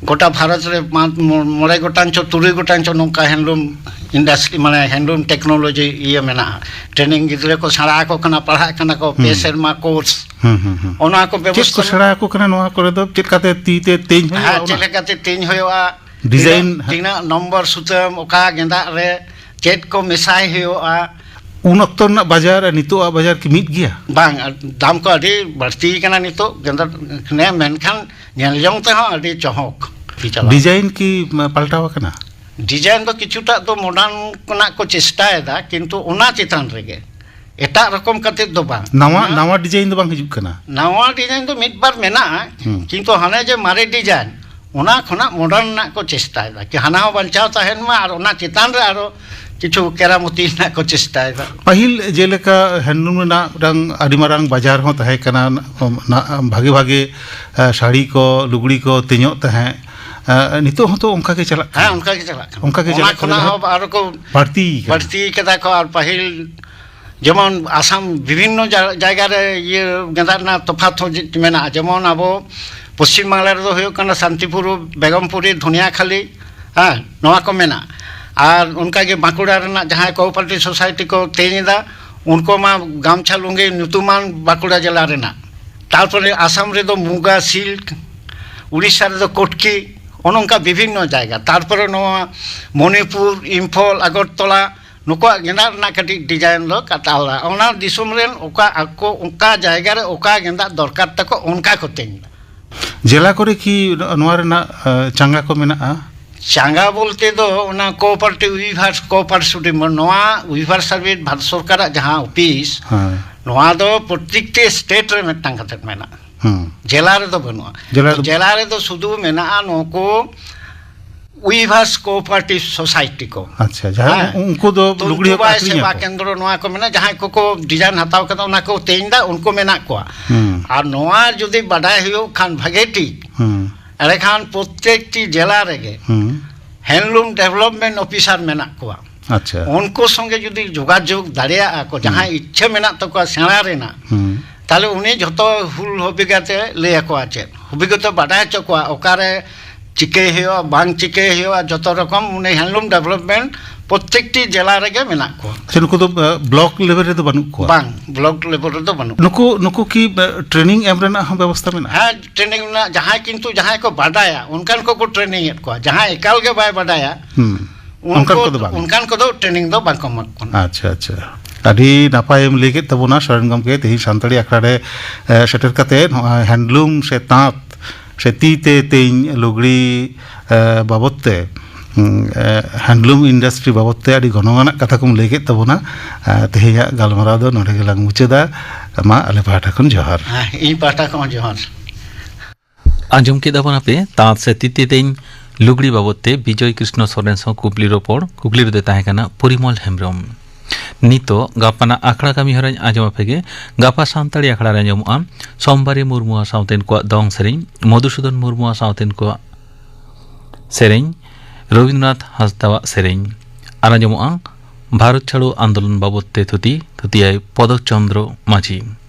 ᱜᱚᱴᱟ ᱵᱷᱟᱨᱚᱛ ᱨᱮ ᱢᱟ-, ᱢᱚ-, ᱢᱚᱬᱮ ᱜᱚᱴᱟᱝ ᱪᱚ ᱛᱩᱨᱩᱭ ᱜᱚᱴᱟᱝ ᱪᱚ ᱱᱚᱝᱠᱟ ᱦᱮᱱᱰᱞᱩᱢ ᱤᱱᱰᱟᱥᱴᱨᱤ, ᱢᱟᱱᱮ ᱦᱮᱱᱰᱞᱩᱢ ᱴᱮᱠᱱᱳᱞᱚᱡᱤ ᱤᱭᱟᱹ ᱢᱮᱱᱟᱜᱼᱟ᱾ ᱴᱨᱮᱱᱤᱝ ᱜᱤᱫᱽᱨᱟᱹ ᱠᱚ ᱥᱮᱬᱟ ᱟᱠᱚ ᱠᱟᱱᱟ, ᱯᱟᱲᱦᱟᱜ ᱠᱟᱱᱟ ᱠᱚ, ᱯᱮ ᱦᱩᱸ᱾ ᱥᱮᱨᱢᱟ ᱠᱳᱨᱥ᱾ ᱦᱩᱸ, ᱦᱩᱸ, ᱦᱩᱸ᱾ ᱚᱱᱟ ᱠᱚ ᱪᱮᱫ ᱠᱚ ᱵᱮᱵᱚᱥᱛᱷᱟ ᱥᱮᱬᱟ ᱟᱠᱚ ᱠᱟᱱᱟ ᱱᱚᱣᱟ ᱠᱚᱨᱮ ᱫᱚ? ᱪᱮᱫ ᱞᱮᱠᱟᱛᱮ ᱛᱤ ᱛᱮ ᱛᱮᱧ ᱦᱩᱭᱩᱜᱼᱟ? ᱦᱮᱸ, ᱚᱱᱟ ᱪᱮᱫ ᱞᱮᱠᱟᱛᱮ ᱛᱮᱧ ᱦᱩᱭᱩᱜᱼᱟ, ᱰᱤᱡᱟᱭᱤᱱ ᱛᱤᱱᱟᱹᱜ, ᱛᱤᱱᱟᱹᱜ ᱱᱚᱢᱵᱚᱨ ᱥᱩᱛᱟᱹᱢ, ᱚᱠᱟ ᱜᱮᱸᱫᱟᱜ ᱨᱮ ᱪᱮᱫ ᱠᱚ ᱢᱮᱥᱟᱭ ᱦᱩᱭᱩᱜᱼᱟ᱾ ᱩᱱ ᱚᱠᱛᱚ ᱨᱮᱱᱟᱜ ᱵᱟᱡᱟᱨ ᱟᱨ ᱱᱤᱛᱚᱜᱟᱜ ᱵᱟᱡᱟᱨ ᱠᱤ ᱢᱤᱫ ᱜᱮᱭᱟ? ᱵᱟᱝ, ᱟᱨ ᱫᱟᱢ ᱠᱚ ᱟᱹᱰᱤ ᱵᱟᱹᱲᱛᱤ ᱠᱟᱱᱟ ᱱᱤᱛᱚᱜ ᱜᱮᱸᱫᱟᱜ, ᱦᱮᱸ, ᱢᱮᱱᱠᱷᱟᱱ ᱧᱮᱞ ᱡᱚᱝ ᱛᱮᱦᱚᱸ ᱟᱹᱰᱤ ᱪᱚᱦᱚᱠ ᱜᱮ ᱪᱟᱞᱟᱜᱼᱟ᱾ ᱰᱤᱡᱟᱭᱤᱱ ᱠᱤ, ᱢ, ᱯᱟᱞᱴᱟᱣ ᱟᱠᱟᱱᱟ? ᱰᱤᱡᱟᱭᱤᱱ ᱫᱚ ᱠᱤᱪᱷᱩᱴᱟᱜ ᱫᱚ ᱢᱚᱰᱟᱨᱱ ᱨᱮᱱᱟᱜ ᱠᱚ ᱪᱮᱥᱴᱟᱭᱮᱫᱟ, ᱠᱤᱱᱛᱩ ᱚᱱᱟ ᱪᱮᱛᱟᱱ ᱨᱮᱜᱮ, ᱮᱴᱟᱜ ᱨᱚᱠᱚᱢ ᱠᱟᱛᱮ ᱫᱚ ᱵᱟᱝ᱾ ᱱᱟᱣᱟ, ᱚᱱᱟ ᱱᱟᱣᱟ ᱰᱤᱡᱟᱭᱤᱱ ᱫᱚ ᱵᱟᱝ ᱦᱤᱡᱩᱜ ᱠᱟᱱᱟ? ᱱᱟᱣᱟ ᱰᱤᱡᱟᱭᱤᱱ ᱫᱚ ᱢᱤᱫ ᱵᱟᱨ ᱢᱮᱱᱟᱜᱼᱟ, ᱦᱩᱸ᱾ ᱠᱤᱱᱛᱩ ᱦᱟᱱᱮ ᱡᱮ ᱢᱟᱨᱮ ᱰᱤᱡᱟᱭᱤᱱ, ᱚᱱᱟ ᱠᱷᱚᱱᱟᱜ ᱢᱚᱰᱟᱨᱱ ᱨᱮᱱᱟᱜ ᱠᱚ ᱪᱮᱥᱴᱟᱭᱮᱫᱟ, ᱠᱤ ᱦᱟᱱᱟ ᱦᱚᱸ ᱵᱟᱧᱪᱟᱣ ᱛᱟᱦᱮᱱ ᱢᱟ ᱟᱨ ᱚᱱᱟ ᱪᱮᱛᱟᱱ ᱨᱮ ᱟᱨᱚ ᱠᱤᱪᱷᱩ ᱠᱮᱨᱟᱢᱚᱛᱤ ᱨᱮᱱᱟᱜ ᱠᱚ ᱪᱮᱥᱴᱟᱭᱮᱫᱟ᱾ ᱯᱟᱹᱦᱤᱞ ᱡᱮᱞᱮᱠᱟ ᱦᱮᱱᱰᱞᱩᱢ ᱨᱮᱱᱟᱜ ᱢᱤᱫᱴᱟᱝ ᱟᱹᱰᱤ ᱢᱟᱨᱟᱝ ᱵᱟᱡᱟᱨ ᱦᱚᱸ ᱛᱟᱦᱮᱸ ᱠᱟᱱᱟ, ᱚᱱᱟ ᱵᱷᱟᱜᱮ ᱵᱷᱟᱜᱮ, ᱮ, ᱥᱟᱹᱲᱤ ᱠᱚ, ᱞᱩᱜᱽᱲᱤ ᱠᱚ ᱛᱮᱧᱚᱜ ᱛᱟᱦᱮᱸᱫ, ᱮ, ᱱᱤᱛᱚᱜ ᱦᱚᱸᱛᱚ ᱚᱱᱠᱟ ᱜᱮ ᱪᱟᱞᱟᱜ ᱠᱟᱱᱟ? ᱦᱮᱸ, ᱚᱱᱠᱟ ᱜᱮ ᱪᱟᱞᱟᱜ ᱠᱟᱱᱟ᱾ ᱚᱱᱠᱟ ᱜᱮ ᱚᱱᱟ ᱪᱟᱞᱟᱜ ᱠᱟᱱᱟ, ᱠᱷᱚᱱᱟᱜ ᱡᱟᱦᱟᱸ ᱦᱚᱸ ᱟᱨᱚ ᱠᱚ ᱵᱟᱹᱲᱛᱤ ᱠᱟᱱᱟ᱾ ᱵᱟᱹᱲᱛᱤ ᱠᱟᱫᱟ ᱠᱚ᱾ ᱟᱨ ᱯᱟᱹᱦᱤᱞ ᱡᱮᱢᱚᱱ ᱟᱥᱟᱢ ᱵᱤᱵᱷᱤᱱᱱᱚ ᱡᱟ-, ᱡᱟᱭᱜᱟ ᱨᱮ ᱤᱭᱟᱹ ᱜᱮᱸᱫᱟᱜ ᱨᱮᱱᱟᱜ ᱛᱚᱯᱷᱟᱛ ᱦᱚᱸ ᱡᱮ-, ᱢᱮᱱᱟᱜᱼᱟ᱾ ᱡᱮᱢᱚᱱ ᱟᱵᱚ ᱯᱚᱥᱪᱤᱢ ᱵᱟᱝᱞᱟ ᱨᱮᱫᱚ ᱦᱩᱭᱩᱜ ᱠᱟᱱᱟ ᱥᱟᱱᱛᱤᱯᱩᱨ, ᱵᱮᱜᱚᱢᱯᱩᱨᱤ, ᱫᱷᱩᱱᱤᱭᱟᱠᱷᱟᱞᱤ, ᱦᱮᱸ, ᱱᱚᱣᱟ ᱠᱚ ᱢᱮᱱᱟᱜᱼᱟ᱾ ᱟᱨ ᱚᱱᱠᱟᱜᱮ ᱵᱟᱸᱠᱩᱲᱟ ᱨᱮᱱᱟᱜ ᱡᱟᱦᱟᱸᱭ ᱠᱳᱚᱯᱟᱨᱮᱴᱤᱵᱷ ᱥᱳᱥᱟᱭᱴᱤ ᱠᱚ ᱛᱮᱧ ᱮᱫᱟ, ᱩᱱᱠᱩ ᱢᱟ ᱜᱟᱢᱪᱷᱟ ᱞᱩᱸᱜᱤ ᱧᱩᱛᱩᱢᱟᱱ ᱵᱟᱸᱠᱩᱲᱟ ᱡᱮᱞᱟ ᱨᱮᱱᱟᱜ᱾ ᱛᱟᱨᱯᱚᱨᱮ ᱟᱥᱟᱢ ᱨᱮᱫᱚ ᱢᱩᱜᱟ ᱥᱤᱞᱠ, ᱩᱲᱤᱥᱥᱟ ᱨᱮᱫᱚ ᱠᱚᱴᱠᱤ, ᱚᱱᱮ ᱚᱱᱠᱟ ᱵᱤᱵᱷᱤᱱᱱᱚ ᱡᱟᱭᱜᱟ᱾ ᱛᱟᱨᱯᱚᱨᱮ ᱱᱚᱣᱟ ᱢᱚᱱᱤᱯᱩᱨ, ᱤᱢᱯᱷᱚᱞ, ᱟᱜᱚᱨᱛᱚᱞᱟ, ᱱᱩᱠᱩᱣᱟᱜ ᱜᱮᱸᱫᱟᱜ ᱨᱮᱱᱟᱜ ᱠᱟᱹᱴᱤᱡ ᱰᱤᱡᱟᱭᱤᱱ ᱫᱚ ᱠᱟᱛᱷᱟ ᱟᱞᱟᱫᱟ᱾ ᱚᱱᱟ ᱫᱤᱥᱚᱢ ᱨᱮᱱ ᱚᱠᱟ ᱟᱠᱚ, ᱚᱠᱟ ᱡᱟᱭᱜᱟ ᱨᱮ ᱚᱠᱟ ᱜᱮᱸᱫᱟᱜ ᱫᱚᱨᱠᱟᱨ ᱛᱟᱠᱚ, ᱚᱱᱠᱟ ᱠᱚ ᱛᱮᱧ ᱮᱫᱟ᱾ ᱡᱮᱞᱟ ᱠᱚᱨᱮ ᱠᱤ ᱱᱚᱣᱟ ᱨᱮᱱᱟᱜ, ᱮ, ᱪᱟᱸᱜᱟ ᱠᱚ ᱢᱮᱱᱟᱜᱼᱟ? ᱪᱟᱸᱜᱟ ᱵᱚᱞᱛᱮ ᱫᱚ ᱚᱱᱟ ᱠᱳᱚᱯᱟᱨᱮᱴᱤᱵᱷ ᱩᱭᱤᱵᱷᱟᱨᱥ, ᱠᱳᱚᱯᱟᱨᱮᱴᱤᱵᱷ ᱥᱳᱥᱟᱭᱴᱤ, ᱱᱚᱣᱟ ᱩᱭᱤᱵᱷᱟᱨ ᱥᱟᱨᱵᱷᱤᱥ ᱵᱷᱟᱨᱚᱛ ᱥᱚᱨᱠᱟᱨᱟᱜ ᱡᱟᱦᱟᱸ ᱚᱯᱷᱤᱥ, ᱦᱮᱸ᱾ ᱱᱚᱣᱟ ᱫᱚ ᱯᱨᱚᱛᱮᱠᱴᱤ ᱥᱴᱮᱴ ᱨᱮ ᱢᱤᱫᱴᱟᱝ ᱠᱟᱛᱮ ᱢᱮᱱᱟᱜᱼᱟ᱾ ᱦᱩᱸ᱾ ᱡᱮᱞᱟ ᱨᱮᱫᱚ ᱵᱟᱹᱱᱩᱜᱼᱟ᱾ ᱡᱮᱞᱟ ᱨᱮᱫᱚ ᱡᱮᱞᱟ ᱨᱮᱫᱚ ᱥᱩᱫᱷᱩ ᱢᱮᱱᱟᱜᱼᱟ ᱱᱩᱠᱩ ᱩᱭᱤᱵᱷᱟᱨᱥ ᱠᱳᱚᱯᱟᱨᱮᱴᱤᱵᱷ ᱥᱳᱥᱟᱭᱴᱤ ᱠᱚ᱾ ᱟᱪᱪᱷᱟ, ᱡᱟᱦᱟᱸ ᱦᱮᱸ᱾ ᱩᱱᱠᱩ ᱫᱚ ᱞᱩᱜᱽᱲᱤ ᱦᱚᱸᱠᱚ ᱛᱩᱞᱛᱩᱵᱟᱭ ᱟᱹᱠᱷᱨᱤᱧ ᱥᱮᱵᱟ ᱟᱠᱚ? ᱠᱮᱱᱫᱨᱚ, ᱱᱚᱣᱟ ᱠᱚ ᱢᱮᱱᱟᱜᱼᱟ, ᱡᱟᱦᱟᱸᱭ ᱠᱚᱠᱚ ᱰᱤᱡᱟᱭᱤᱱ ᱦᱟᱛᱟᱣ ᱠᱟᱫᱟ, ᱚᱱᱟ ᱠᱚ ᱛᱮᱧ ᱮᱫᱟ, ᱩᱱᱠᱩ ᱢᱮᱱᱟᱜ ᱠᱚᱣᱟ᱾ ᱦᱩᱸ᱾ ᱟᱨ ᱱᱚᱣᱟ ᱡᱩᱫᱤ ᱵᱟᱰᱟᱭ ᱦᱩᱭᱩᱜ ᱠᱷᱟᱱ ᱵᱷᱟᱜᱮ ᱴᱷᱤᱠ, ᱦᱩᱸ᱾ ᱮᱸᱰᱮᱠᱷᱟᱱ ᱯᱨᱚᱛᱮᱠᱴᱤ ᱡᱮᱞᱟ ᱨᱮᱜᱮ ᱦᱩᱸ᱾ ᱦᱮᱱᱰᱞᱩᱢ ᱰᱮᱵᱷᱞᱚᱯᱢᱮᱱᱴ ᱚᱯᱷᱤᱥᱟᱨ ᱢᱮᱱᱟᱜ ᱠᱚᱣᱟ᱾ ᱟᱪᱪᱷᱟ᱾ ᱩᱱᱠᱩ ᱥᱚᱸᱜᱮ ᱡᱩᱫᱤ ᱡᱳᱜᱟᱡᱳᱜᱽ ᱫᱟᱲᱮᱭᱟᱜᱼᱟ ᱠᱚ, ᱦᱩᱸ᱾ ᱡᱟᱦᱟᱸᱭ ᱤᱪᱪᱷᱟᱹ ᱢᱮᱱᱟᱜ ᱛᱟᱠᱚᱣᱟ ᱥᱮᱬᱟ ᱨᱮᱱᱟᱜ, ᱦᱩᱸ᱾ ᱛᱟᱦᱞᱮ ᱩᱱᱤ ᱡᱷᱚᱛᱚ ᱦᱩᱞ ᱦᱚᱵᱤᱜᱟᱛᱮ ᱞᱟᱹᱭ ᱟᱠᱚᱣᱟ ᱪᱮᱫ, ᱦᱚᱵᱤᱜᱟᱛᱮ ᱵᱟᱰᱟᱭ ᱦᱚᱪᱚ ᱠᱚᱣᱟ, ᱚᱠᱟᱨᱮ ᱪᱤᱠᱟᱹᱭ ᱦᱩᱭᱩᱜᱼᱟ, ᱵᱟᱝ ᱪᱤᱠᱟᱹᱭ ᱦᱩᱭᱩᱜᱼᱟ, ᱡᱷᱚᱛᱚ ᱨᱚᱠᱚᱢ ᱩᱱᱤ ᱦᱮᱱᱰᱞᱩᱢ ᱰᱮᱵᱷᱞᱚᱯᱢᱮᱱᱴ ᱯᱨᱚᱛᱮᱠᱴᱤ ᱡᱮᱞᱟ ᱨᱮᱜᱮ ᱢᱮᱱᱟᱜ ᱠᱚᱣᱟ᱾ ᱟᱪᱪᱷᱟ, ᱱᱩᱠᱩ ᱫᱚ ᱵᱞᱚᱠ ᱞᱮᱵᱮᱞ ᱨᱮᱫᱚ ᱵᱟᱹᱱᱩᱜ ᱠᱚᱣᱟ? ᱵᱟᱝ, ᱵᱞᱚᱠ ᱞᱮᱵᱮᱞ ᱨᱮᱫᱚ ᱵᱟᱹᱱᱩᱜ ᱠᱚᱣᱟ᱾ ᱱᱩᱠᱩ ᱠᱤ ᱴᱨᱮᱱᱤᱝ ᱮᱢ ᱨᱮᱱᱟᱜ ᱦᱚᱸ ᱵᱮᱵᱚᱥᱛᱷᱟ ᱢᱮᱱᱟᱜᱼᱟ? ᱦᱮᱸ, ᱴᱨᱮᱱᱤᱝ ᱨᱮᱱᱟᱜ ᱡᱟᱦᱟᱸᱭ ᱠᱤᱱᱛᱩ ᱡᱟᱦᱟᱸᱭ ᱠᱚ ᱵᱟᱰᱟᱭᱟ ᱚᱱᱠᱟᱱ ᱠᱚᱠᱚ ᱴᱨᱮᱱᱤᱝ ᱮᱫ ᱠᱚᱣᱟ᱾ ᱡᱟᱦᱟᱸᱭ ᱮᱠᱟᱞ ᱜᱮ ᱵᱟᱭ ᱵᱟᱰᱟᱭᱟ, ᱦᱩᱸ᱾ ᱚᱱᱠᱟᱱ ᱠᱚᱫᱚ ᱵᱟᱝ? ᱚᱱᱠᱟᱱ ᱠᱚᱫᱚ ᱴᱨᱮᱱᱤᱝ ᱫᱚ ᱵᱟᱝ ᱠᱚ ᱮᱢᱟ ᱠᱚ ᱠᱟᱱᱟ᱾ ᱟᱪᱪᱷᱟ, ᱟᱪᱪᱷᱟ᱾ ᱟᱹᱰᱤ ᱱᱟᱯᱟᱭᱮᱢ ᱞᱟᱹᱭ ᱠᱮᱫ ᱛᱟᱵᱚᱱᱟ ᱥᱚᱨᱮᱱ ᱜᱚᱢᱠᱮ, ᱛᱮᱦᱮᱧ ᱥᱟᱱᱛᱟᱲᱤ ᱟᱠᱷᱲᱟ ᱨᱮ ᱥᱮᱴᱮᱨ ᱠᱟᱛᱮ ᱱᱚᱜᱼᱚᱭ ᱦᱮᱱᱰᱞᱩᱢ ᱥᱮ ᱛᱟᱸᱛ ᱥᱮ ᱛᱤ ᱛᱮ ᱛᱮᱧ ᱞᱩᱜᱽᱲᱤ ᱵᱟᱵᱚᱫ ᱛᱮ, ᱦᱮᱱᱰᱞᱩᱢ ᱤᱱᱰᱟᱥᱴᱨᱤ ᱵᱟᱵᱚᱫ ᱛᱮ ᱟᱹᱰᱤ ᱜᱚᱱᱚᱝ ᱟᱱᱟᱜ ᱠᱟᱛᱷᱟ ᱠᱚᱢ ᱞᱟᱹᱭ ᱠᱮᱫ ᱛᱟᱵᱚᱱᱟ᱾ ᱛᱮᱦᱮᱧᱟᱜ ᱜᱟᱞᱢᱟᱨᱟᱣ ᱫᱚ ᱱᱚᱰᱮ ᱜᱮᱞᱟᱝ ᱢᱩᱪᱟᱹᱫᱟ᱾ ᱢᱟ ᱟᱞᱮ ᱯᱟᱦᱴᱟ ᱠᱷᱚᱱ ᱡᱚᱦᱟᱨ᱾ ᱦᱮᱸ, ᱤᱧ ᱯᱟᱦᱴᱟ ᱠᱷᱚᱱ ᱦᱚᱸ ᱡᱚᱦᱟᱨ᱾ ᱟᱸᱡᱚᱢ ᱠᱮᱫᱟ ᱵᱚᱱ ᱟᱯᱮ ᱛᱟᱸᱛ ᱥᱮ ᱛᱤᱛᱤ ᱛᱮᱧ ᱞᱩᱜᱽᱲᱤ ᱵᱟᱵᱚᱫ ᱛᱮ ᱵᱤᱡᱚᱭ ᱠᱨᱤᱥᱱᱚ ᱥᱚᱨᱮᱱ ᱥᱟᱶ ᱠᱩᱠᱞᱤ ᱨᱚᱯᱚᱲ᱾ ᱠᱩᱠᱞᱤ ᱨᱮᱫᱚ ᱛᱟᱦᱮᱸ ᱠᱟᱱᱟ ᱯᱚᱨᱤᱢᱚᱞ ᱦᱮᱢᱵᱨᱚᱢ᱾ ᱱᱤᱛᱚᱜ ᱜᱟᱯᱟᱱᱟᱜ ᱟᱠᱷᱲᱟ ᱠᱟᱹᱢᱤ ᱦᱚᱨᱟᱧ ᱟᱸᱡᱚᱢ ᱟᱯᱮ ᱜᱮ᱾ ᱜᱟᱯᱟ ᱥᱟᱱᱛᱟᱲᱤ ᱟᱠᱷᱲᱟ ᱨᱮ ᱟᱸᱡᱚᱢᱚᱜᱼᱟ ᱥᱳᱢᱵᱟᱨᱤ ᱢᱩᱨᱢᱩ ᱥᱟᱶᱛᱮᱱ ᱠᱚᱣᱟᱜ ᱫᱚᱝ ᱥᱮᱨᱮᱧ, ᱢᱚᱫᱷᱩᱥᱩᱫᱚᱱ ᱢᱩᱨᱢᱩ ᱥᱟᱶᱛᱮᱱ ᱠᱚᱣᱟᱜ ᱥᱮᱨᱮᱧ, ᱨᱚᱵᱤᱱᱫᱨᱚᱱᱟᱛᱷ ᱦᱟᱸᱥᱫᱟᱣᱟᱜ ᱥᱮᱨᱮᱧ᱾ ᱟᱨ ᱟᱸᱡᱚᱢᱚᱜᱼᱟ ᱵᱷᱟᱨᱚᱛ ᱪᱷᱟᱲᱚ ᱟᱱᱫᱳᱞᱚᱱ ᱵᱟᱵᱚᱫ ᱛᱮ ᱛᱷᱩᱛᱤ, ᱛᱷᱩᱛᱤᱭᱟᱭ ᱯᱚᱫᱚ ᱪᱚᱱᱫᱨᱚ ᱢᱟᱹᱡᱷᱤ᱾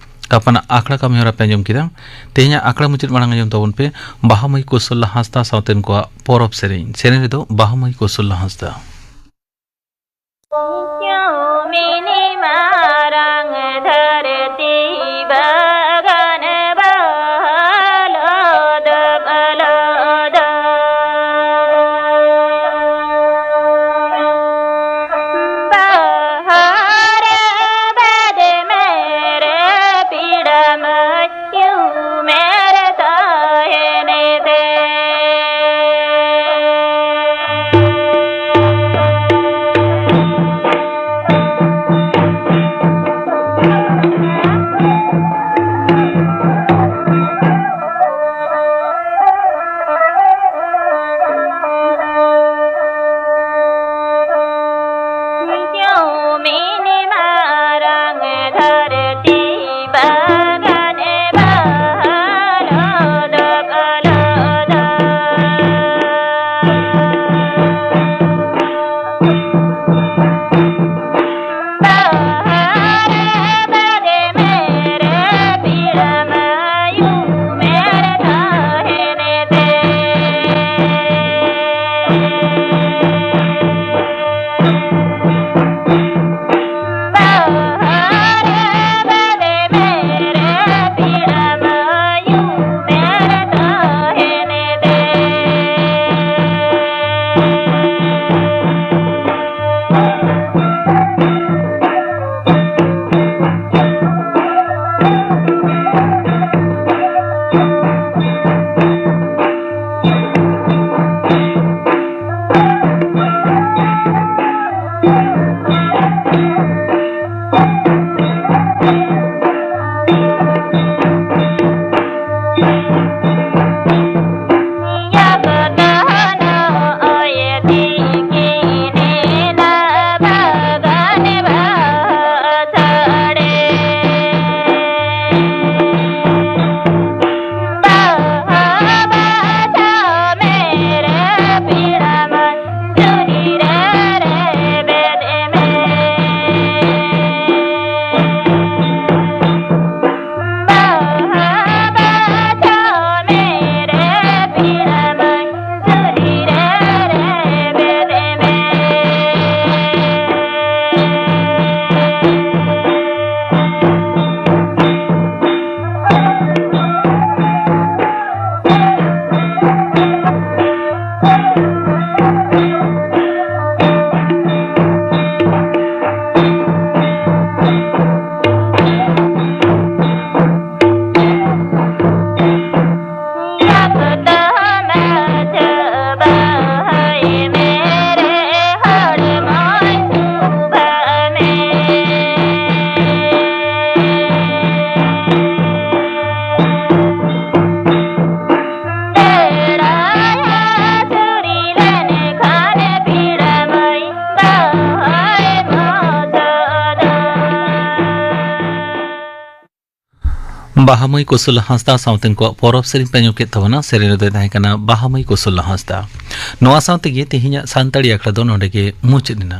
ᱜᱟᱯᱟᱱᱟᱜ ᱟᱠᱷᱲᱟ ᱠᱟᱹᱢᱤ ᱦᱚᱨᱟ ᱯᱮ ᱟᱸᱡᱚᱢ ᱠᱮᱫᱟ᱾ ᱛᱮᱦᱮᱧᱟᱜ ᱟᱠᱷᱲᱟ ᱢᱩᱪᱟᱹᱫ ᱢᱟᱲᱟᱝ ᱟᱸᱡᱚᱢ ᱛᱟᱵᱚᱱ ᱯᱮ ᱵᱟᱦᱟ ᱢᱟᱹᱭ ᱠᱚᱥᱚᱞᱞᱟ ᱦᱟᱸᱥᱫᱟ ᱥᱟᱶᱛᱮᱱ ᱠᱚᱣᱟᱜ ᱯᱚᱨᱚᱵᱽ ᱥᱮᱨᱮᱧ᱾ ᱥᱮᱨᱮᱧ ᱨᱮᱫᱚ ᱵᱟᱦᱟ ᱢᱟᱹᱭ ᱠᱚᱥᱚᱞᱞᱟ ᱦᱟᱸᱥᱫᱟ᱾ ᱧᱩᱢᱤᱱᱤ ᱢᱟᱨᱟᱝ ᱫᱷᱟᱹᱨᱛᱤ ᱵᱟᱜᱟᱱ ᱵᱟᱦᱟ ᱞᱚᱫᱚᱢ ᱞᱚᱫᱚᱢ᱾ ᱵᱟᱦᱟ ᱨᱮ ᱵᱟᱫᱮ ᱢᱮᱨᱮ ᱯᱤᱲᱟ ᱢᱟᱹᱭ ᱧᱩᱢᱮᱨ ᱛᱟᱦᱮᱱ ᱛᱮ᱾ ᱵᱟᱦᱟᱢᱟᱹᱭ ᱠᱩᱥᱚᱞ ᱦᱟᱸᱥᱫᱟ ᱥᱟᱶᱛᱮ ᱩᱱᱠᱩᱣᱟᱜ ᱯᱚᱨᱚᱵᱽ ᱥᱮᱨᱮᱧ ᱯᱮ ᱟᱸᱡᱚᱢ ᱠᱮᱫ ᱛᱟᱵᱚᱱᱟ᱾ ᱥᱮᱨᱮᱧ ᱨᱮᱫᱚᱭ ᱛᱟᱦᱮᱸ ᱠᱟᱱᱟ ᱵᱟᱦᱟᱢᱟᱹᱭ ᱠᱩᱥᱚᱞ ᱦᱟᱸᱥᱫᱟ᱾ ᱱᱚᱣᱟ ᱥᱟᱶ ᱛᱮᱜᱮ ᱛᱮᱦᱮᱧᱟᱜ ᱥᱟᱱᱛᱟᱲᱤ ᱟᱠᱷᱲᱟ ᱫᱚ ᱱᱚᱰᱮ ᱜᱮ ᱢᱩᱪᱟᱹᱫ ᱮᱱᱟ᱾